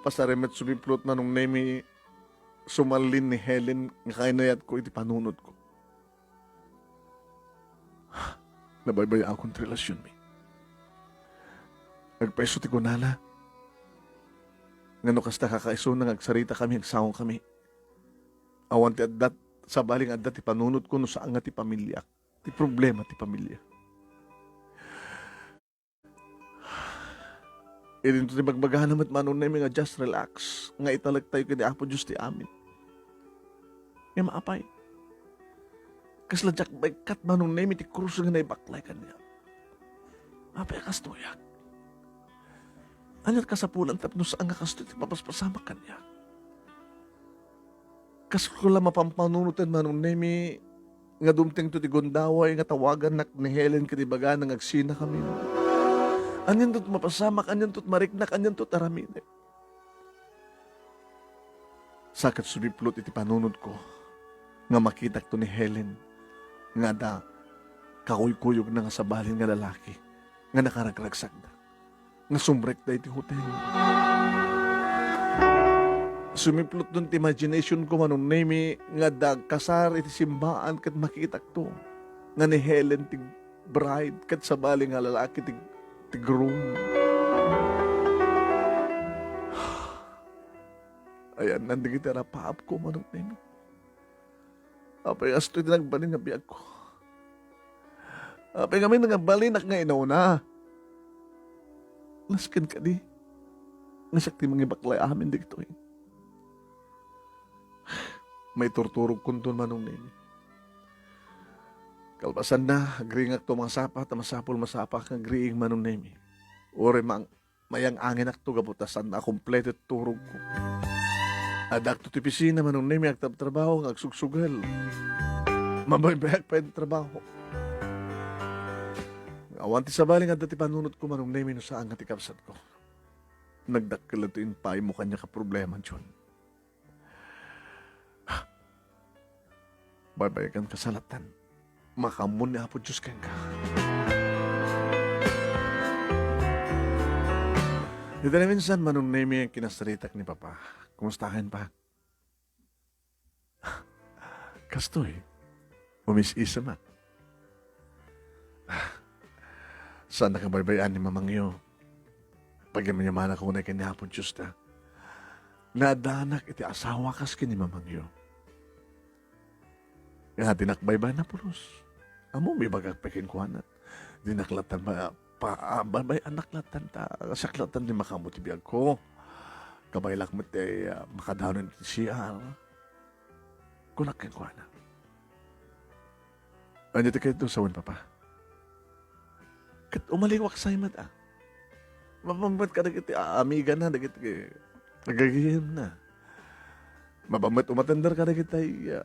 Pasar met sumiplot, Manong Nemi, sumallin ni Helen nga kainayatko iti panunotko. Nabaybay-akon ti relasionmi. Agpayso ti kunana nga no kasta kakaisuna nga agsaritakami, agsawangkami, awan ti adda, sabali nga adda ti panunotko no saan nga ti pamiliak ti problema ti pamilia. Idinto ti bagbagana met, Manong Nemi, nga just relax, nga italektayo ken ni Apo Dios ti amin. Ngem apay, kasla diak maikkat, Manong Nemi, ti krus nga naibaklay kaniak. Apay a kastoyak? Ania ti kasapulan tapno saan nga kastoy ti papaspasamak kaniak? Kastoy la mapampanunot, Manong Nemi, nga dumtengto ti gundaway nga tawagannak ni Helen ken ibagana nga agsinakamin. Anianto ti mapasamak, anianto ti mariknak, anianto ti araminek? Sa ket sumiplot iti panunotko nga makitakto ni Helen nga adda kakuykuyogna nga sabali nga lalaki nga nakaragragsakda, nga sumrekda iti hotel. Sumiplotton ti imaginationko, Manong Nemi, nga adda agkasar iti simbaan ket makitakto nga ni Helen ti bride ket sabali nga lalaki ti, ti groom. Ayanna dagiti arapaapko, Manong Nemi. Apay, kastoy ti nagbalin nga biagko. Apay, ngamin nga balinak nga inauna. Nasken kadi nga siak ti mangibaklay amin dagitoy. Maiturturogkonton, Manong Nemi. Kalpasanna, agriingakto masapa, ta masapul masapa nga agriing, Manong Nemi. Uray mang-, mayang-anginakto gapu ta saan a kompleto ti turogko. Adakto ti opisina, Manong Nemi, agtrabtrabaho nga agsugsugel. Mabaybayak pay ti trabaho. Awan ti sabali nga adda ti panunotko, Manong Nemi, no saan nga ti kabsatko. Nagdakkel ti impaaymo kaniak a problema, John. Baybayekan kasalatan. Makaammo ni Apo Dios kenka. Dita naminsan, Manong Nemi, kinasaritak ni Papa. Kumustakan pa? Kastoy, umis-isem, ah. Saan a kabaybay-an ni mamangyo. Pagyamanak unay ken ni Apo Dios ta naaddanak iti asawa kas ken ni mamangyo. Nga dinak baybay-an a pulos. Ammom, ibagak pay kenkuana. Dinak lattan ba-, pa-, ah, baybay-anak lattan ta siak lattan ti makaammo ti biagko. Kabaelak met ti, ah, makadanon iti C R. Kunak kenkuana. Ania ti kayatmo sawen, Papa? Ket umaliwak say met, ah. Mapammet kadagiti, ah, amigana, dagiti agagayemna. Mapammet umatender kadagiti, ah,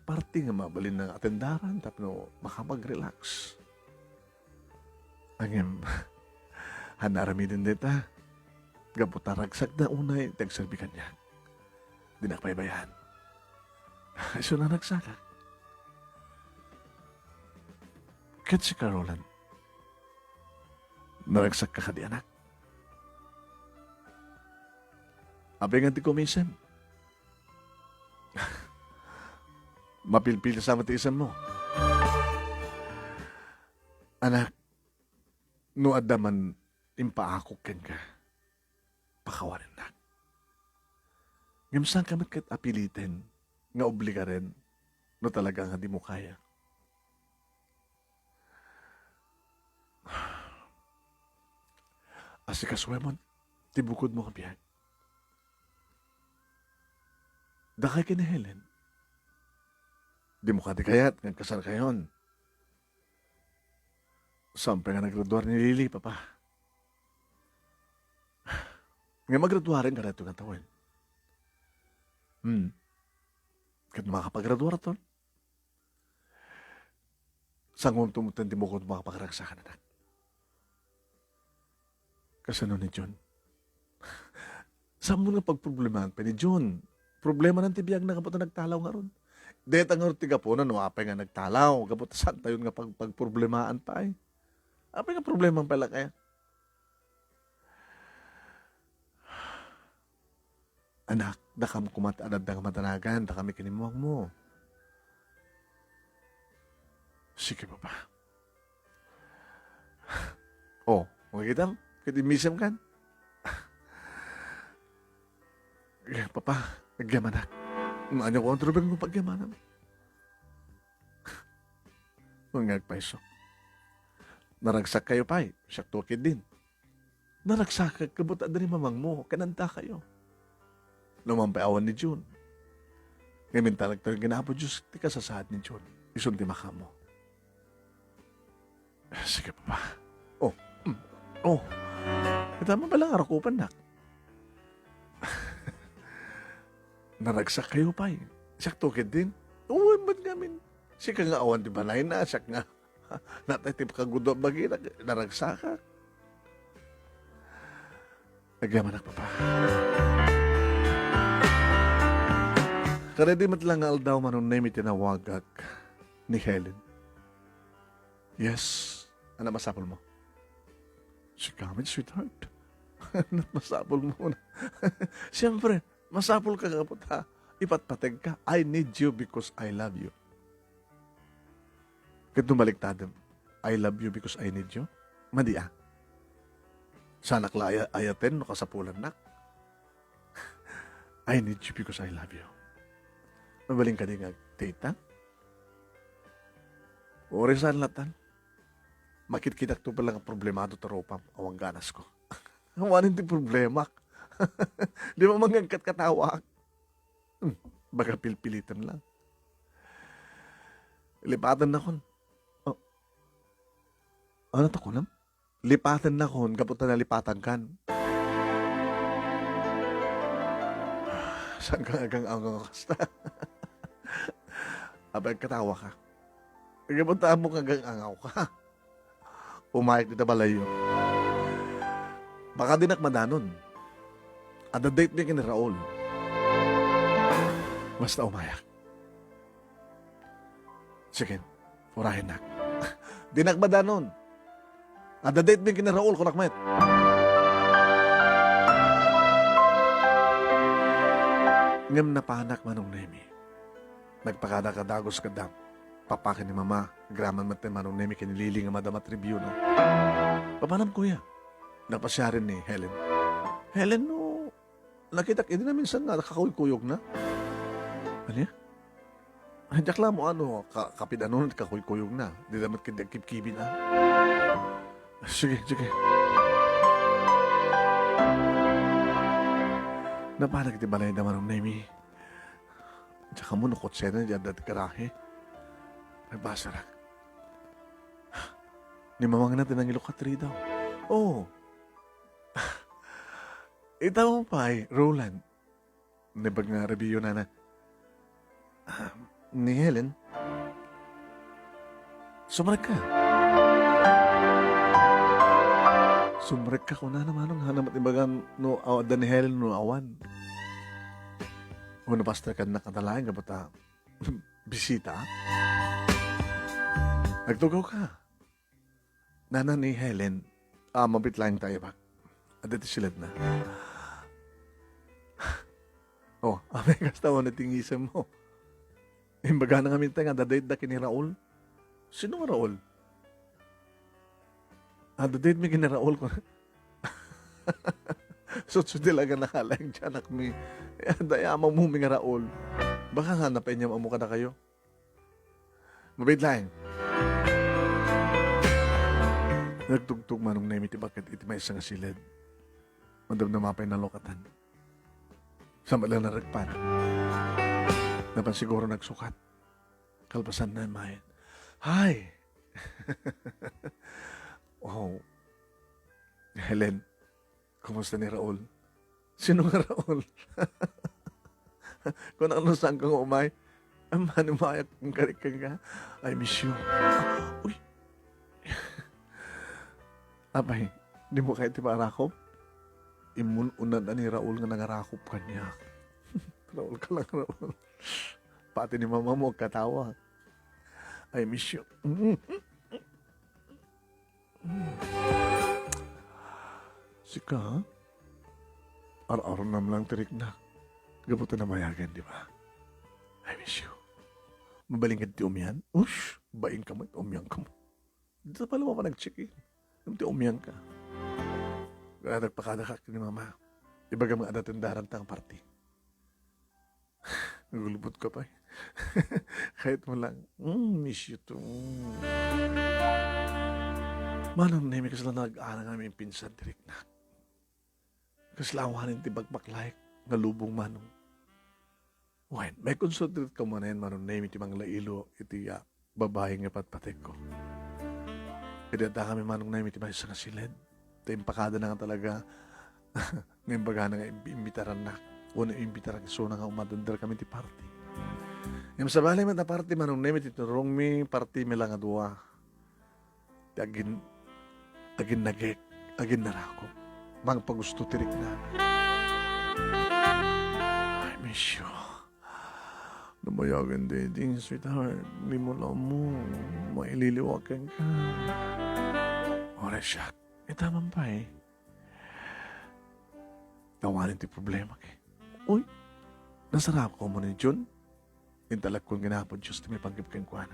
parti nga mabalin nga atendaran tapno makapag-relax. Ngem, haan aramiden dayta. Gapu ta ragsakda unay ti agserbi kaniak. Dinak baybay-an. Isu a nagsakak. Ket sika, Roland, naragsakka kadi, anak? Apay nga di kumisem? Mapilpil sa met ti isemmo. Anak, no adda man impaakok kenka, pakawanennak. Ngem saanka met ket a piliten nga obligaren no talaga nga dimo kaya. Asikasuem ti bukodmo a biag. Dakay ken ni Helen. Dimo kadi kayat nga agkasarkayon? Saan pay nga naggraduar ni Lily, Papa? Ngem agraduaren ka daytoy nga tawen. Hmm. Ket makapagraduarton. Sangonto met ti bukod makapagragsakan, anak. Kasano ni John? Saan mo nga pagproblemaan pay ni John? Problema na ti biagna gapu ta nagtalaw ngarud. Dayta ngarud ti gapuna no apay nga nagtalaw, gapu ta saantayon nga pag-, pagproblemaan pay. Apay nga problema pay la kaya? Anak, dakam koma ti adda nga madanagan, dakami ken ni mamangmo. Sige, Papa. Oh, makitam? Ket immisem kan? Papa, agyamanak. Ania ko ang trubeng mo pagyamanam? Mangngeg pay isu. Naragsak kayo pay, siak to ketdin. Naragsakak gapu ta adda ni mamangmo ken adda kayo. No man pay awan ni John. Ngem intalek ta ken Apo Dios ti kasasaad ni John. Isun ti makaammo. Sige, Papa. Oh. Mm. Oh. Kita mo pala nga rakupan, nak. Naragsak kayo pay. Siak to ketdin. Oo, ba't ngamin? Sika nga awan ti balayna, siak nga natay ti pakagudo a bagina, naragsakak. Agyamanak, Papa. Kadaydi met la nga aldaw, Manong Nemy, tinawagak ni Helen. Yes, ano masapul mo? Sika met, sweetheart. Ano masapul mo? Siyempre, masapul ka gapu ta ipatpateg ka. I need you because I love you. Ket no baliktaden, "I love you because I need you." Madi a. Sanak la aya-, ayaten no kasapulannak. "I need you because I love you." Mabalin kadi nga agdate-an? Uray saan latan. Makitkitak to pala nga problemado ti rupam, awan ganasko. Awanen ti problemak. Di ba mangngegkat katawaak? Hmm, baga pilpiliten lang. Lipatennakon. Oh. Ano ta kunam? Lipatennakon gapu ta nalipatankan. Saan ka nga agang-angaw kasta? Apay, agkatawa ka. Gapu ta ammok nga agang-angaw ka. Umayak dita balayyo. Baka dinak madanon. Adda date mi ken ni Raul. Basta umayak. Sige, urayennak. Dinak madanon. Adda date mi ken ni Raul, kunak met. Ngem napanak, Manong Nemy. Nagpakada-kadagus kada papa ken ni mama, agraman met ni Manong Nemy ken ni Lily nga madama ti review, no? Papanam, kuya? Napasiaren ni Helen. Helen, no, nakitak idi naminsan nga nakakuykuyogna. Ania? Ay, diak la ammo, ano, ka-, kapidano ti kakuykuyogna. Dida met ket di agkibkibin, ah. Sige, sige. Napanak iti balayda, Manong Nemy. Diak ammo no kutsena diay adda ti garahe. Nagbasarak. Ni mamangna ti nangilukat ridaw. Oh. Ita pay, Roland. Naimbag nga review nana. Ah, ni Helen. Sumrekka. Sumrekka kunana, Manong, haanna met imbagam no aw-, adda ni Helen no awan. O, napasterkannak kata laeng gapu ta bisita. Nagtugaw ka. Nana ni Helen, ah, mabit laeng ta ibag. Adda ti siledna. Oh, apay kasta, ania ti ngisem mo? Imbagana ngamin ta nga adda date da ken ni Raul. Sino nga Raul? Adda date mi ken ni Raul. Sutsut ti laga nakalaeng ti anakmi. Eh, adda ammomi nga Raul. Baka nga napainyam ammo kadakayo. Mabit laeng. Nagtugtog Manong Nemy ti baket iti maysa nga siled. Madamdama pay nalukatan. Sa met la naragpan. Napan siguro nagsukat. Kalpasanna, immayen. Hi! Oh. Helen, kumusta ni Raul? Sino nga Raul? Kunak no saan ka nga umay. Ay, manimayak kung karikan ka. I miss you. Uy. Apay, di mo kaya ti parakop? Imun-unan ni Raul nga nangarakop kaniak. Raul ka lang, Raul. Pati ni mama mo, katawa. I miss you. Mm. Sika, ar-arnam lang ti riknak. Gapu ta namayagan, di ba? I miss you. Mabalin nga ti umian? Ush, bain ka mo, umian ka mo. Dita pa luma pa nag-check-in. Ngem ti umian ka. Kaya nagpakada ka ni mama. Ibagam nga adda tendaran ta nga party. Nagulbot ka pa eh. Kahit mo lang, mm, miss you too. Manong Nemi, kasla nag-ana nga amin pinsan ti riknak. Kasla awanen ti bakbaklay nga lubong, Manong. Wen, may concentrate ka manen, Manong Nemi, ti manglailo iti, ah, babae nga patpatekko. Idi adda kami, Manong Nemi, ti maysa nga siled. Ta impakada na nga talaga nga imbagana nga imbi-, imbitarannak. Wenno imbitarak isuna nga umattender kami ti party. Ngem sabali met a party, Manong Nemi, ti tinurongmi, party mi la nga dua. Ti agin-, aginnagek, aginnarakop. Mangpagusto ti rikna. I miss you. Namayagan daydi, sweetheart. Di mo la mo. Maililiwa kenka. Ora siak. Ita man pay. Awanen ti problema kay. Uy, nasarako mo ni Jun? Intalagkon nga ni Apo Dios ti maipanggep kenkuana.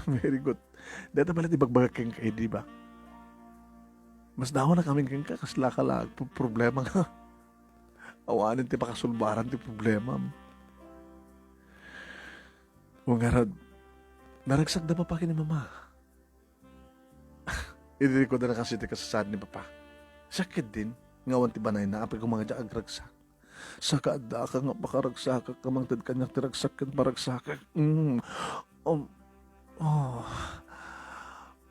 Very good. Dayta pala ti ibagbaga kenka, eh, di ba? Mas dawan na kami kenka, kasla ka la agpo-, problema nga. Awanen ti pakasulbaran ti problema. O ngarud, naragsak da papa ken ni mama. Idi kuda na kasi ti kasasaad ni papa. Sakit din, nga awan ti banayna, apay koma nga diak agragsak. Saka adda ka nga pakaragsakak, nga mangted kaniak ti ragsak ken paragsakak. Mm. Um, oh.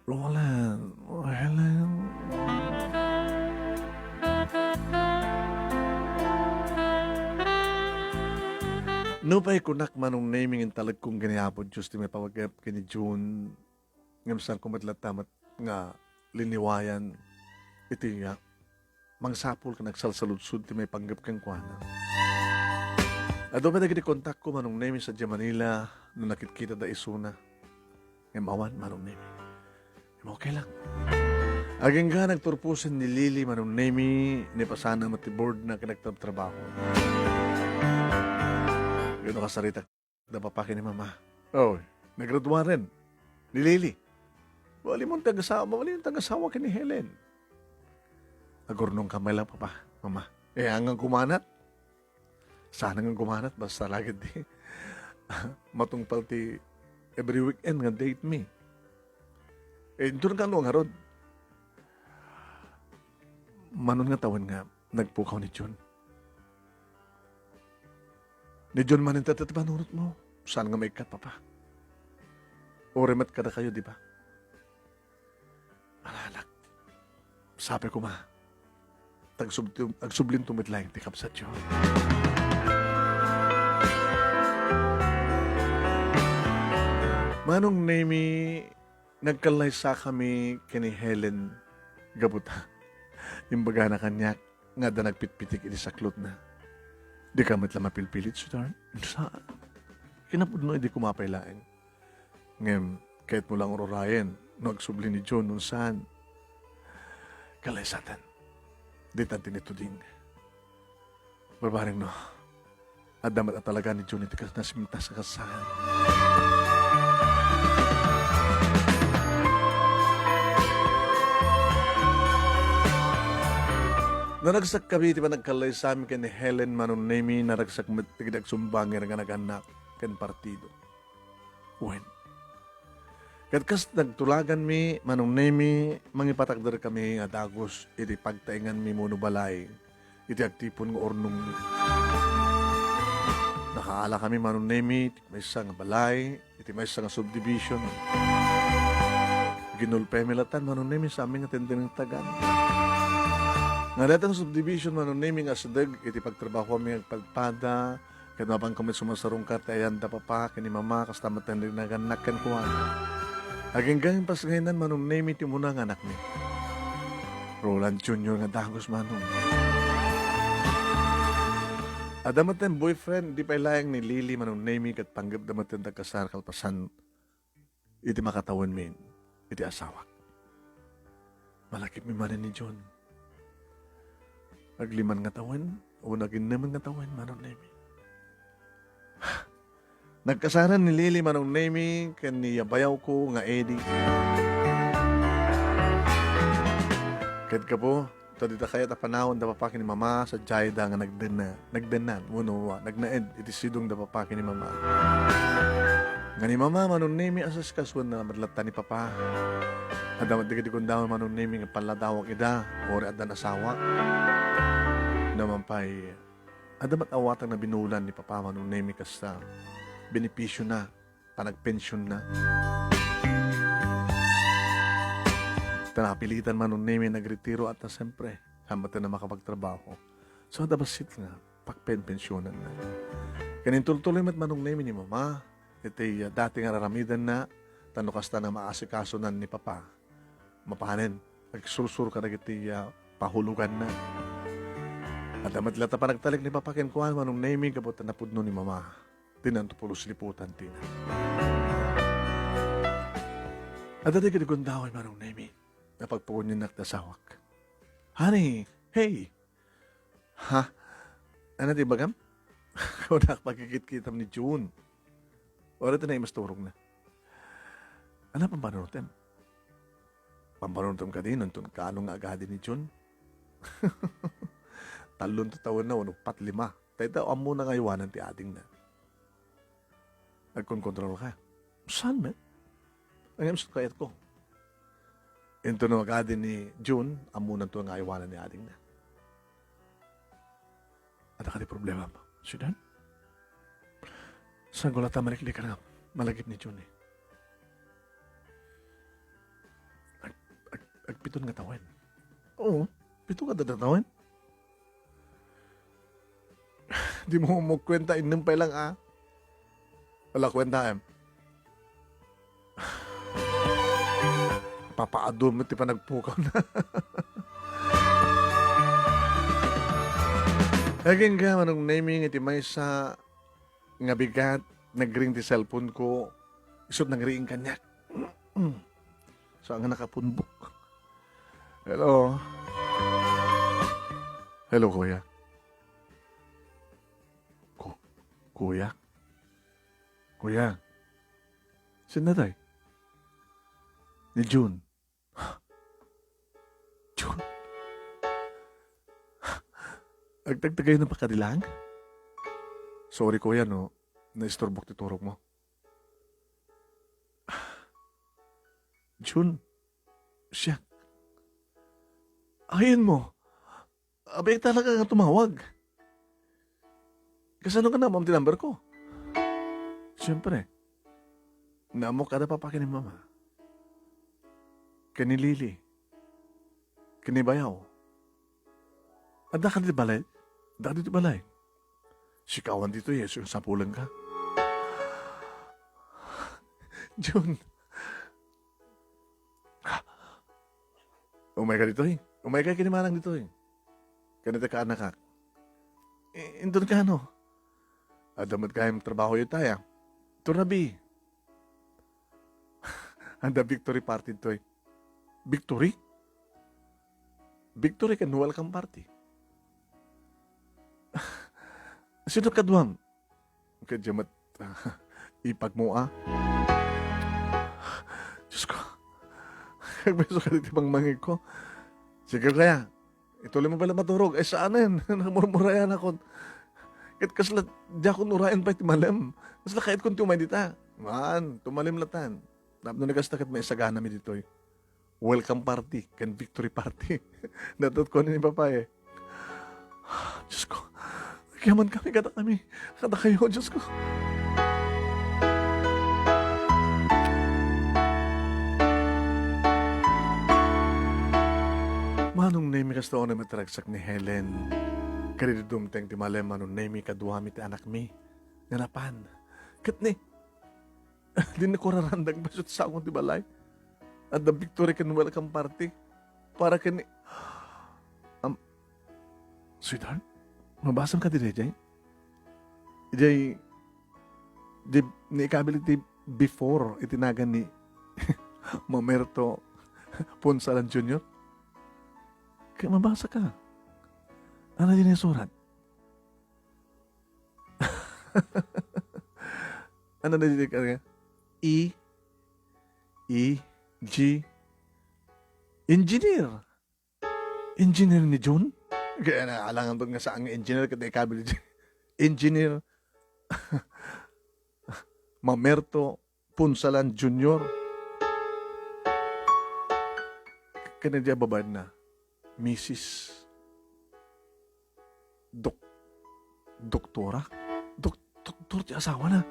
Roland, Helen. Nupay kunak, Manong Nemi, nga intalagko ken ni Apo Dios ti maipanggep ken ni Jun, ngem saanko met latta met nga liniwayan iti, ah, mangsapul ken agsalsaludsod ti maipanggep kenkuana. Adu met dagiti kontakko, Manong Nemi, sadiay Manila no nakitkitada isuna. Ngem awan, Manong Nemi. Ngem okay lang. Agingga nagturposen ni Lily, Manong Nemi, ni pasana met ti boardna ken nagtrabtrabaho. Wenno kasarita da papa ken ni mama. Oh, nagraduaren ni Lily. Mabalinmo ti agasawa, mabalinmo ti agasawa ken ni Helen. Agurnongka met la, papa, mama. Eh, ania nga kumanat? Saan nga kumanat, basta la ketdi matungpal ti every weekend nga date mi. Eh, inton kano ngarud. Manon nga tawen nga nagpukaw ni Jun. Ni Jun manen ti panunotmo. Saan nga maikkat, papa? Uray met kadakayo, di ba? Ala, anak. Sapay koma. Tagsub-, agsublinto met laeng ti kabsatyo. Manong Nemi, nagkallaysakami ken ni Helen gapu ta imbagana kaniak nga adda nagpitpitik iti saklotna. Dika met la mapilpilit, sweetheart. Saan? Kinapudno idi koma pay laeng. Ngem, kayatmo lang ururayen no agsubli ni Jun no saan. Kalaysaten. Ditan ti nituding. Barbareng no, adda met a talaga ni Jun iti kas-, nasimtas a kasaan. Naragsakkami iti panagkallaysami ken ni Helen, Manong Nemi, naragsak met dagiti agsumbanger nga nagannak ken partido. Wen. Ket kas nagtulaganmi, Manong Nemi, mangipatakderkami a dagus iti pagtaenganmi wenno balay iti agtipon nga urnongmi. Nakaalakami, Manong Nemi, iti maysa nga balay, iti maysa nga subdivision. Ginulpemi latta, Manong Nemi, sa amin nga tendeng tagan. Nga dayta nga subdivision, Manong Nemi, nga asideg iti pagtrabahomi nga agpadpada, ket mapanko met sumasarungkar ti ayan da Papa ken ni Mama, kasta met ti nagannak kenkuana. Agingga nga impasngaynan, Manong Nemi, ti umuna nga anakmi, Roland Junior nga dagus, Manong. Adda met ti boyfriend, di pay laeng ni Lily, Manong Nemi, ket panggepda met ti agkasar kalpasan iti makatawenmi iti asawak. Malagipmi manen ni Jun. Agliman nga tawen, wenno aginnemen nga tawen, Manong Nemi. Nagkasaran ni Lily, Manong Nemi, ken ni bayawko nga Eddie. Ket gapu ta dita kayat a panawen da Papa ken ni Mama, sadiayda nga nagdenna-, nagdennan, wenno, ah, nagnaed iti sidong da Papa ken ni Mama. Nga ni Mama, Manong Nemi, asaskasoenna met latta ni Papa. Adda met dagiti gundaway, Manong Nemi, nga palladawag ida, uray addan asawa. Naman pay, adda met awatang nga binulan ni Papa, Manong Nemi, kasta benepisiona, panagpensionna. Ta napilitan, Manong Nemi, nagretiro a ta, siyempre, saan met a makapagtrabaho. So, adda bassit nga pagpenpensionanna. Ken intultuloy met, Manong Nemi, ni Mama iti, ah, dati nga ar-aramidenna, ta no kasta nga maasikasonan ni Papa, mapanen agsursuro kadagiti, ah, pahuloganna. Adda met latta panagtalek ni Papa kenkuana, Manong Nemi, gapu ta napudno ni Mama. Dinto pulos liputan, Tina. Adda dagiti gundaway, Manong Nemi, nga pagpakuniannak ti asawak. Honey, hey! Ha? Ania ti ibagam? Kunak, pagkikitkitam ni Jun. Uray ti naimasturogna. Ania pampanunotem? Pampanunotem kadi no inton kaano nga agadi ni Jun? Tallon ti tawenna wenno uppat, lima. Dayta ammona nga aywanan ti adingna. Agkonkontrol ka. Saan met? Ngem saan kayatko? Inton no agadi ni Jun, ammonanto nga aywanan ni adingna. Adda kadi problemam? Saan? Saan ko latta maliklikan nga malagip ni Jun, eh? Ag-, ag-, agpiton nga tawen. Oo, pito nga dada tawen. Dimo mo kuenta, innem pay lang, ah. Wala kuenta, em. Papaadum ti panagpukawna. Agingga, Manong Nemi, iti maysa nga bigat, nagring ti cellphone ko, isut nagring kaniak. Saan nga nakapunbok? Hello? Hello, kuya. Ku-, kuya? Kuya? Sino tay? Ni Jun. Jun? Agtagtagayon na pakadilang? Sorry, kuya, no naisturbok ti turog mo. Jun, siak. Ayan mo. Abay talaga nga tumawag. Kasano nga naammo ti number ko? Siyempre, naammo kada papa ken ni mama. Ken ni Lily. Ken ni bayaw. Adda ka di balay? Adda ka di balay? Sikawan dito, yes, yung sapulan ka. Jun. Umay ka ditoy. Umay ka kinimanang ditoy. Kanita ka, anak, ah. I-, inton ka, ano? Adda met kayam trabaho yu taya. Turabi. Adda victory party toy. Victory? Victory ken welcome party. Sino kaduam? Kadya met, ipag mo, ah. Diyos ko. Agbeso ka diti mangmangig ko. Sige kaya, ituloy mo pala maturog. Ay, saanen? Nagmurmurayan ako. Ket kasla, diakon urayan pay ti malem. Kasla kayat kon ti umay dita. Maan, tumalim latan. Tapno ni kasta ket maisagana mi ditoy. Welcome party ken victory party. Natut ko ni Papa, eh. Diyos ko, agyaman kami kadakami. Kadakayo, Diyos ko. Manong Nemi, kasta unay met ti ragsak ni Helen. Kadi dumteng ti malem, Manong Nemi, kaduami ti anakmi nga napan. Ket ni, dinnak kurarandag basso ti sango ti balay. Adda victory ken welcome party. Para ken ni, am, sweetheart, mabasam kadi daydiay? Idiay, di, ni ikabil iti before, iti nagan ni Mamerto Punsalan Junior. Kaya mabasa ka. Ano din yung surat? Ano na din ka? E, E, G, engineer. Engineer ni Jun? Kaya na, alangan to nga saan nga engineer, ket ikabil, engineer. Mamerto Punsalan Junior. Kani dia babaen na, Missus Dok-, Doktora? Dok-, doktor ti asawana.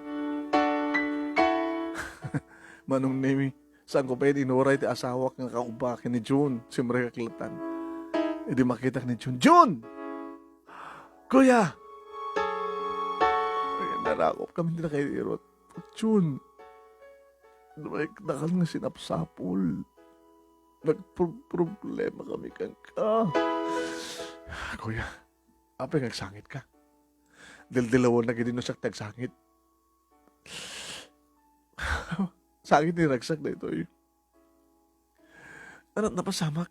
Manong Nemi, saan ko pay inuray ti asawak nga kaubak ni Jun, simrekak latan. Idi makitak ni Jun, "Jun! Kuya!" Ay, narakop kami, hindi na kayo irot. "Jun, dumay dakal nga sinapsapul. Nagproblema kami kenka." "Kuya, apay nga agsangit ka?" Dildilawon na gid no siak ti agsangit. Sangit ni ragsak daytoy. Ano, napasamak?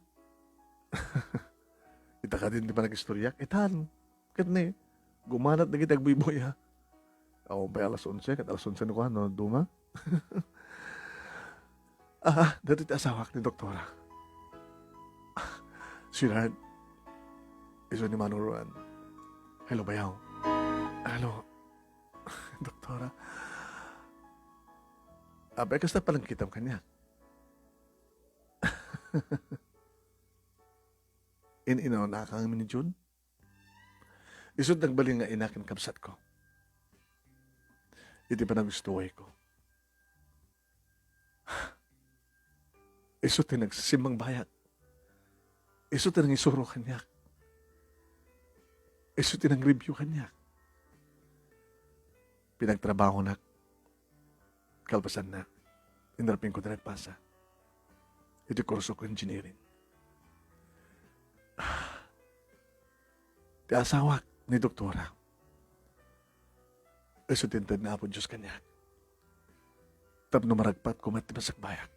Ita kadin ti panag-istoryak? Itan. Ket ni, gumanat dagiti agbuybuya. Awan pay alas onse, ket alas onse no kuan, no, duma. Ah, ah, daytoy ti asawak ni Doktora. Sweetheart, isu ni Manong Ruan. Hello, bayaw. Hello, Doktora. Apay, kasta panagkitam kaniak? In-inawnakami ni Jun? Isu't nagbalin nga ina ken kabsatko. Iti panagustuwayko. Isu ti nagsimmang bayat. Isu ti nangisuro kaniak. Isu ti nangreview kaniak. Pinagtrabahonak. Kalpasanna, inrapingko ti nagpasa iti kurso ko engineering. Ti asawak ni Doktora, isu ti inted ni Apo Dios kaniak tapno maragpatko met ti masakbayak.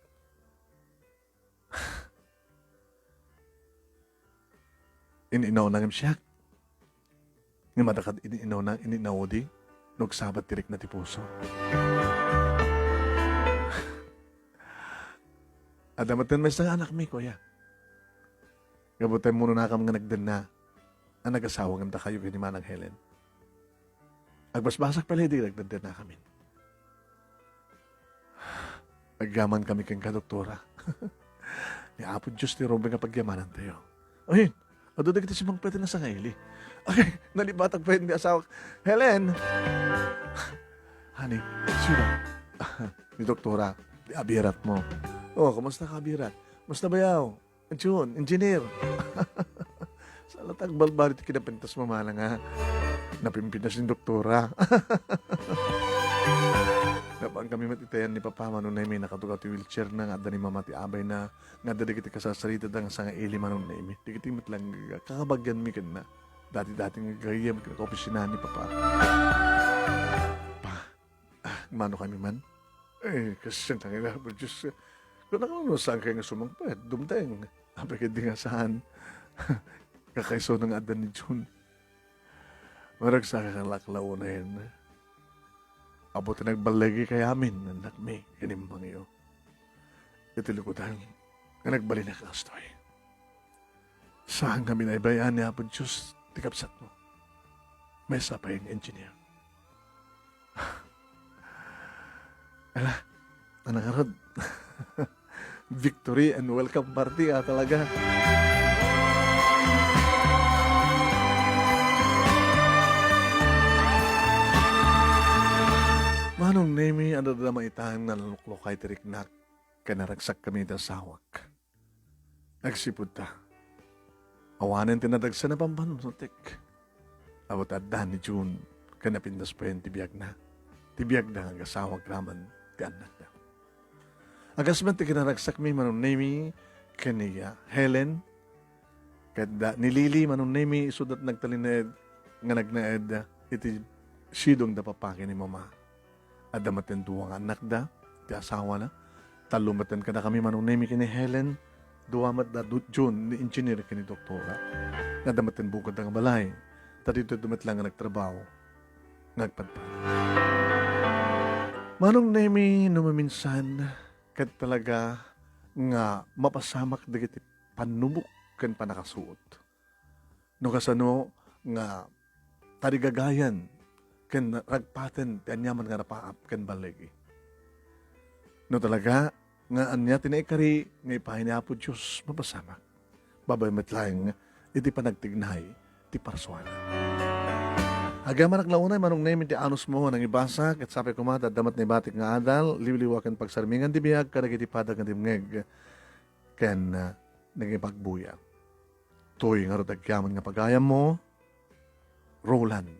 In-inawna ngem siak. Ngem adda kad in-inawna, in-inaudi, no agsabat ti rikna ti puso. Adda met ti maysa nga anakmi, kuya. Gapu ta immunonakam nga nagdenna a nagasawa ngem dakayo ken ni Manang Helen. Agbasbasak pay la idi nagdendennakamin. Agyaman kami kenka, Doktora. Ni Apo Dios ti rumbeng a pagyamanantayo. Ay, adu dagiti sumangpet ti nasangaili. Ay, nalibatag pay ni asawak. Helen! Honey, sino? Ni Doktora, ti abiratmo. Oh, kumusta ka, abirat? Kumusta bayaw? Jun, engineer. Saan latta agbalbaliw ti kinapintas mamana nga napimpinas ni Doktora. Napan kami met itayan ni Papa, Manong Nemi, nakatugaw ti wheelchair na, nga adda ni Mama ti abayna, nga adda dagiti kasasaritada nga sangaili, Manong Nemi. Dagiti met lang nga kakabagianmi kenna. Dati-dati nga gayyem ken kaopisina ni Papa. Pa, ah, mano kami man? Eh, kasyan nga, Apo Dios, kunam no saan kayo nga sumangpet, dumteng. Apay ket di nga saan. Kakaisuna nga adda ni Jun. Maragsak a laklawenen. Apo ti nagballigi kayamin, annakmi, ken immangyo. Iti likudan nga nagbalin a kastoy. Saan nga binaybay-an ni Apo Dios ti kabsatmo? Maysa pay nga engineer. Ala, ano ngarud? Victory and welcome party, ah, talaga. Manong Nemi, adda dama itan nga naluklukay ti riknak, ken naragsak kami iti asawak. Agsipud ta, Awanen ti nadagsen a bambannotek. Apo ta adda ni June ken napindaspayan ti biagna, ti biagda nga agasawa agraman ti annakda. Agasman ti kinaragsakmi, Manong Nemi, ken ni, ah, Helen, ket da, ni Lily, Manong Nemi, isuda ti nagtalinaed nga nagnaed iti sidongda papa ken ni mama. Adda met ti dua nga annakda, ti asawana. Tallo met ti kadakami, Manong Nemi ken ni Helen. Dua met da du-, June, ni engineer ken ni doktora. Nga adda met ti bukadda nga balay. Ta ditoy met la nga nagtrabaho nga agpadpad. Manong Nemi, no maminsan, ket talaga nga mapasamak dagiti pannubok ken pannakasuot. No kasano nga tarigagayan ken ragpaten ti aniaman nga napaap ken balligi. No talaga nga ania ti naikari nga ipaay ni Apo Dios, mapasamak. Babaen met laeng iti panagtignay ti parsuana. Agyamanak la unay, Manong Nemi, ti anusmo nga nangibasa, ket sapay koma ta adda met naibatik nga adal, liwliwa ken pagsarmingan ti biag kadagiti padak nga dimngeg ken, ah, nangipagbuya. Toy ngarud agyaman nga pagayammo, Roland.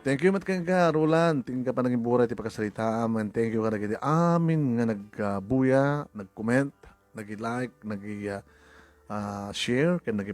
Thank you met kenka, Roland. Ti inka panangiburay ti pakasaritaam. And thank you kadagiti amin nga nagbuya, nag-comment, nag-like, nag-, ah, ah, share, ken nag-,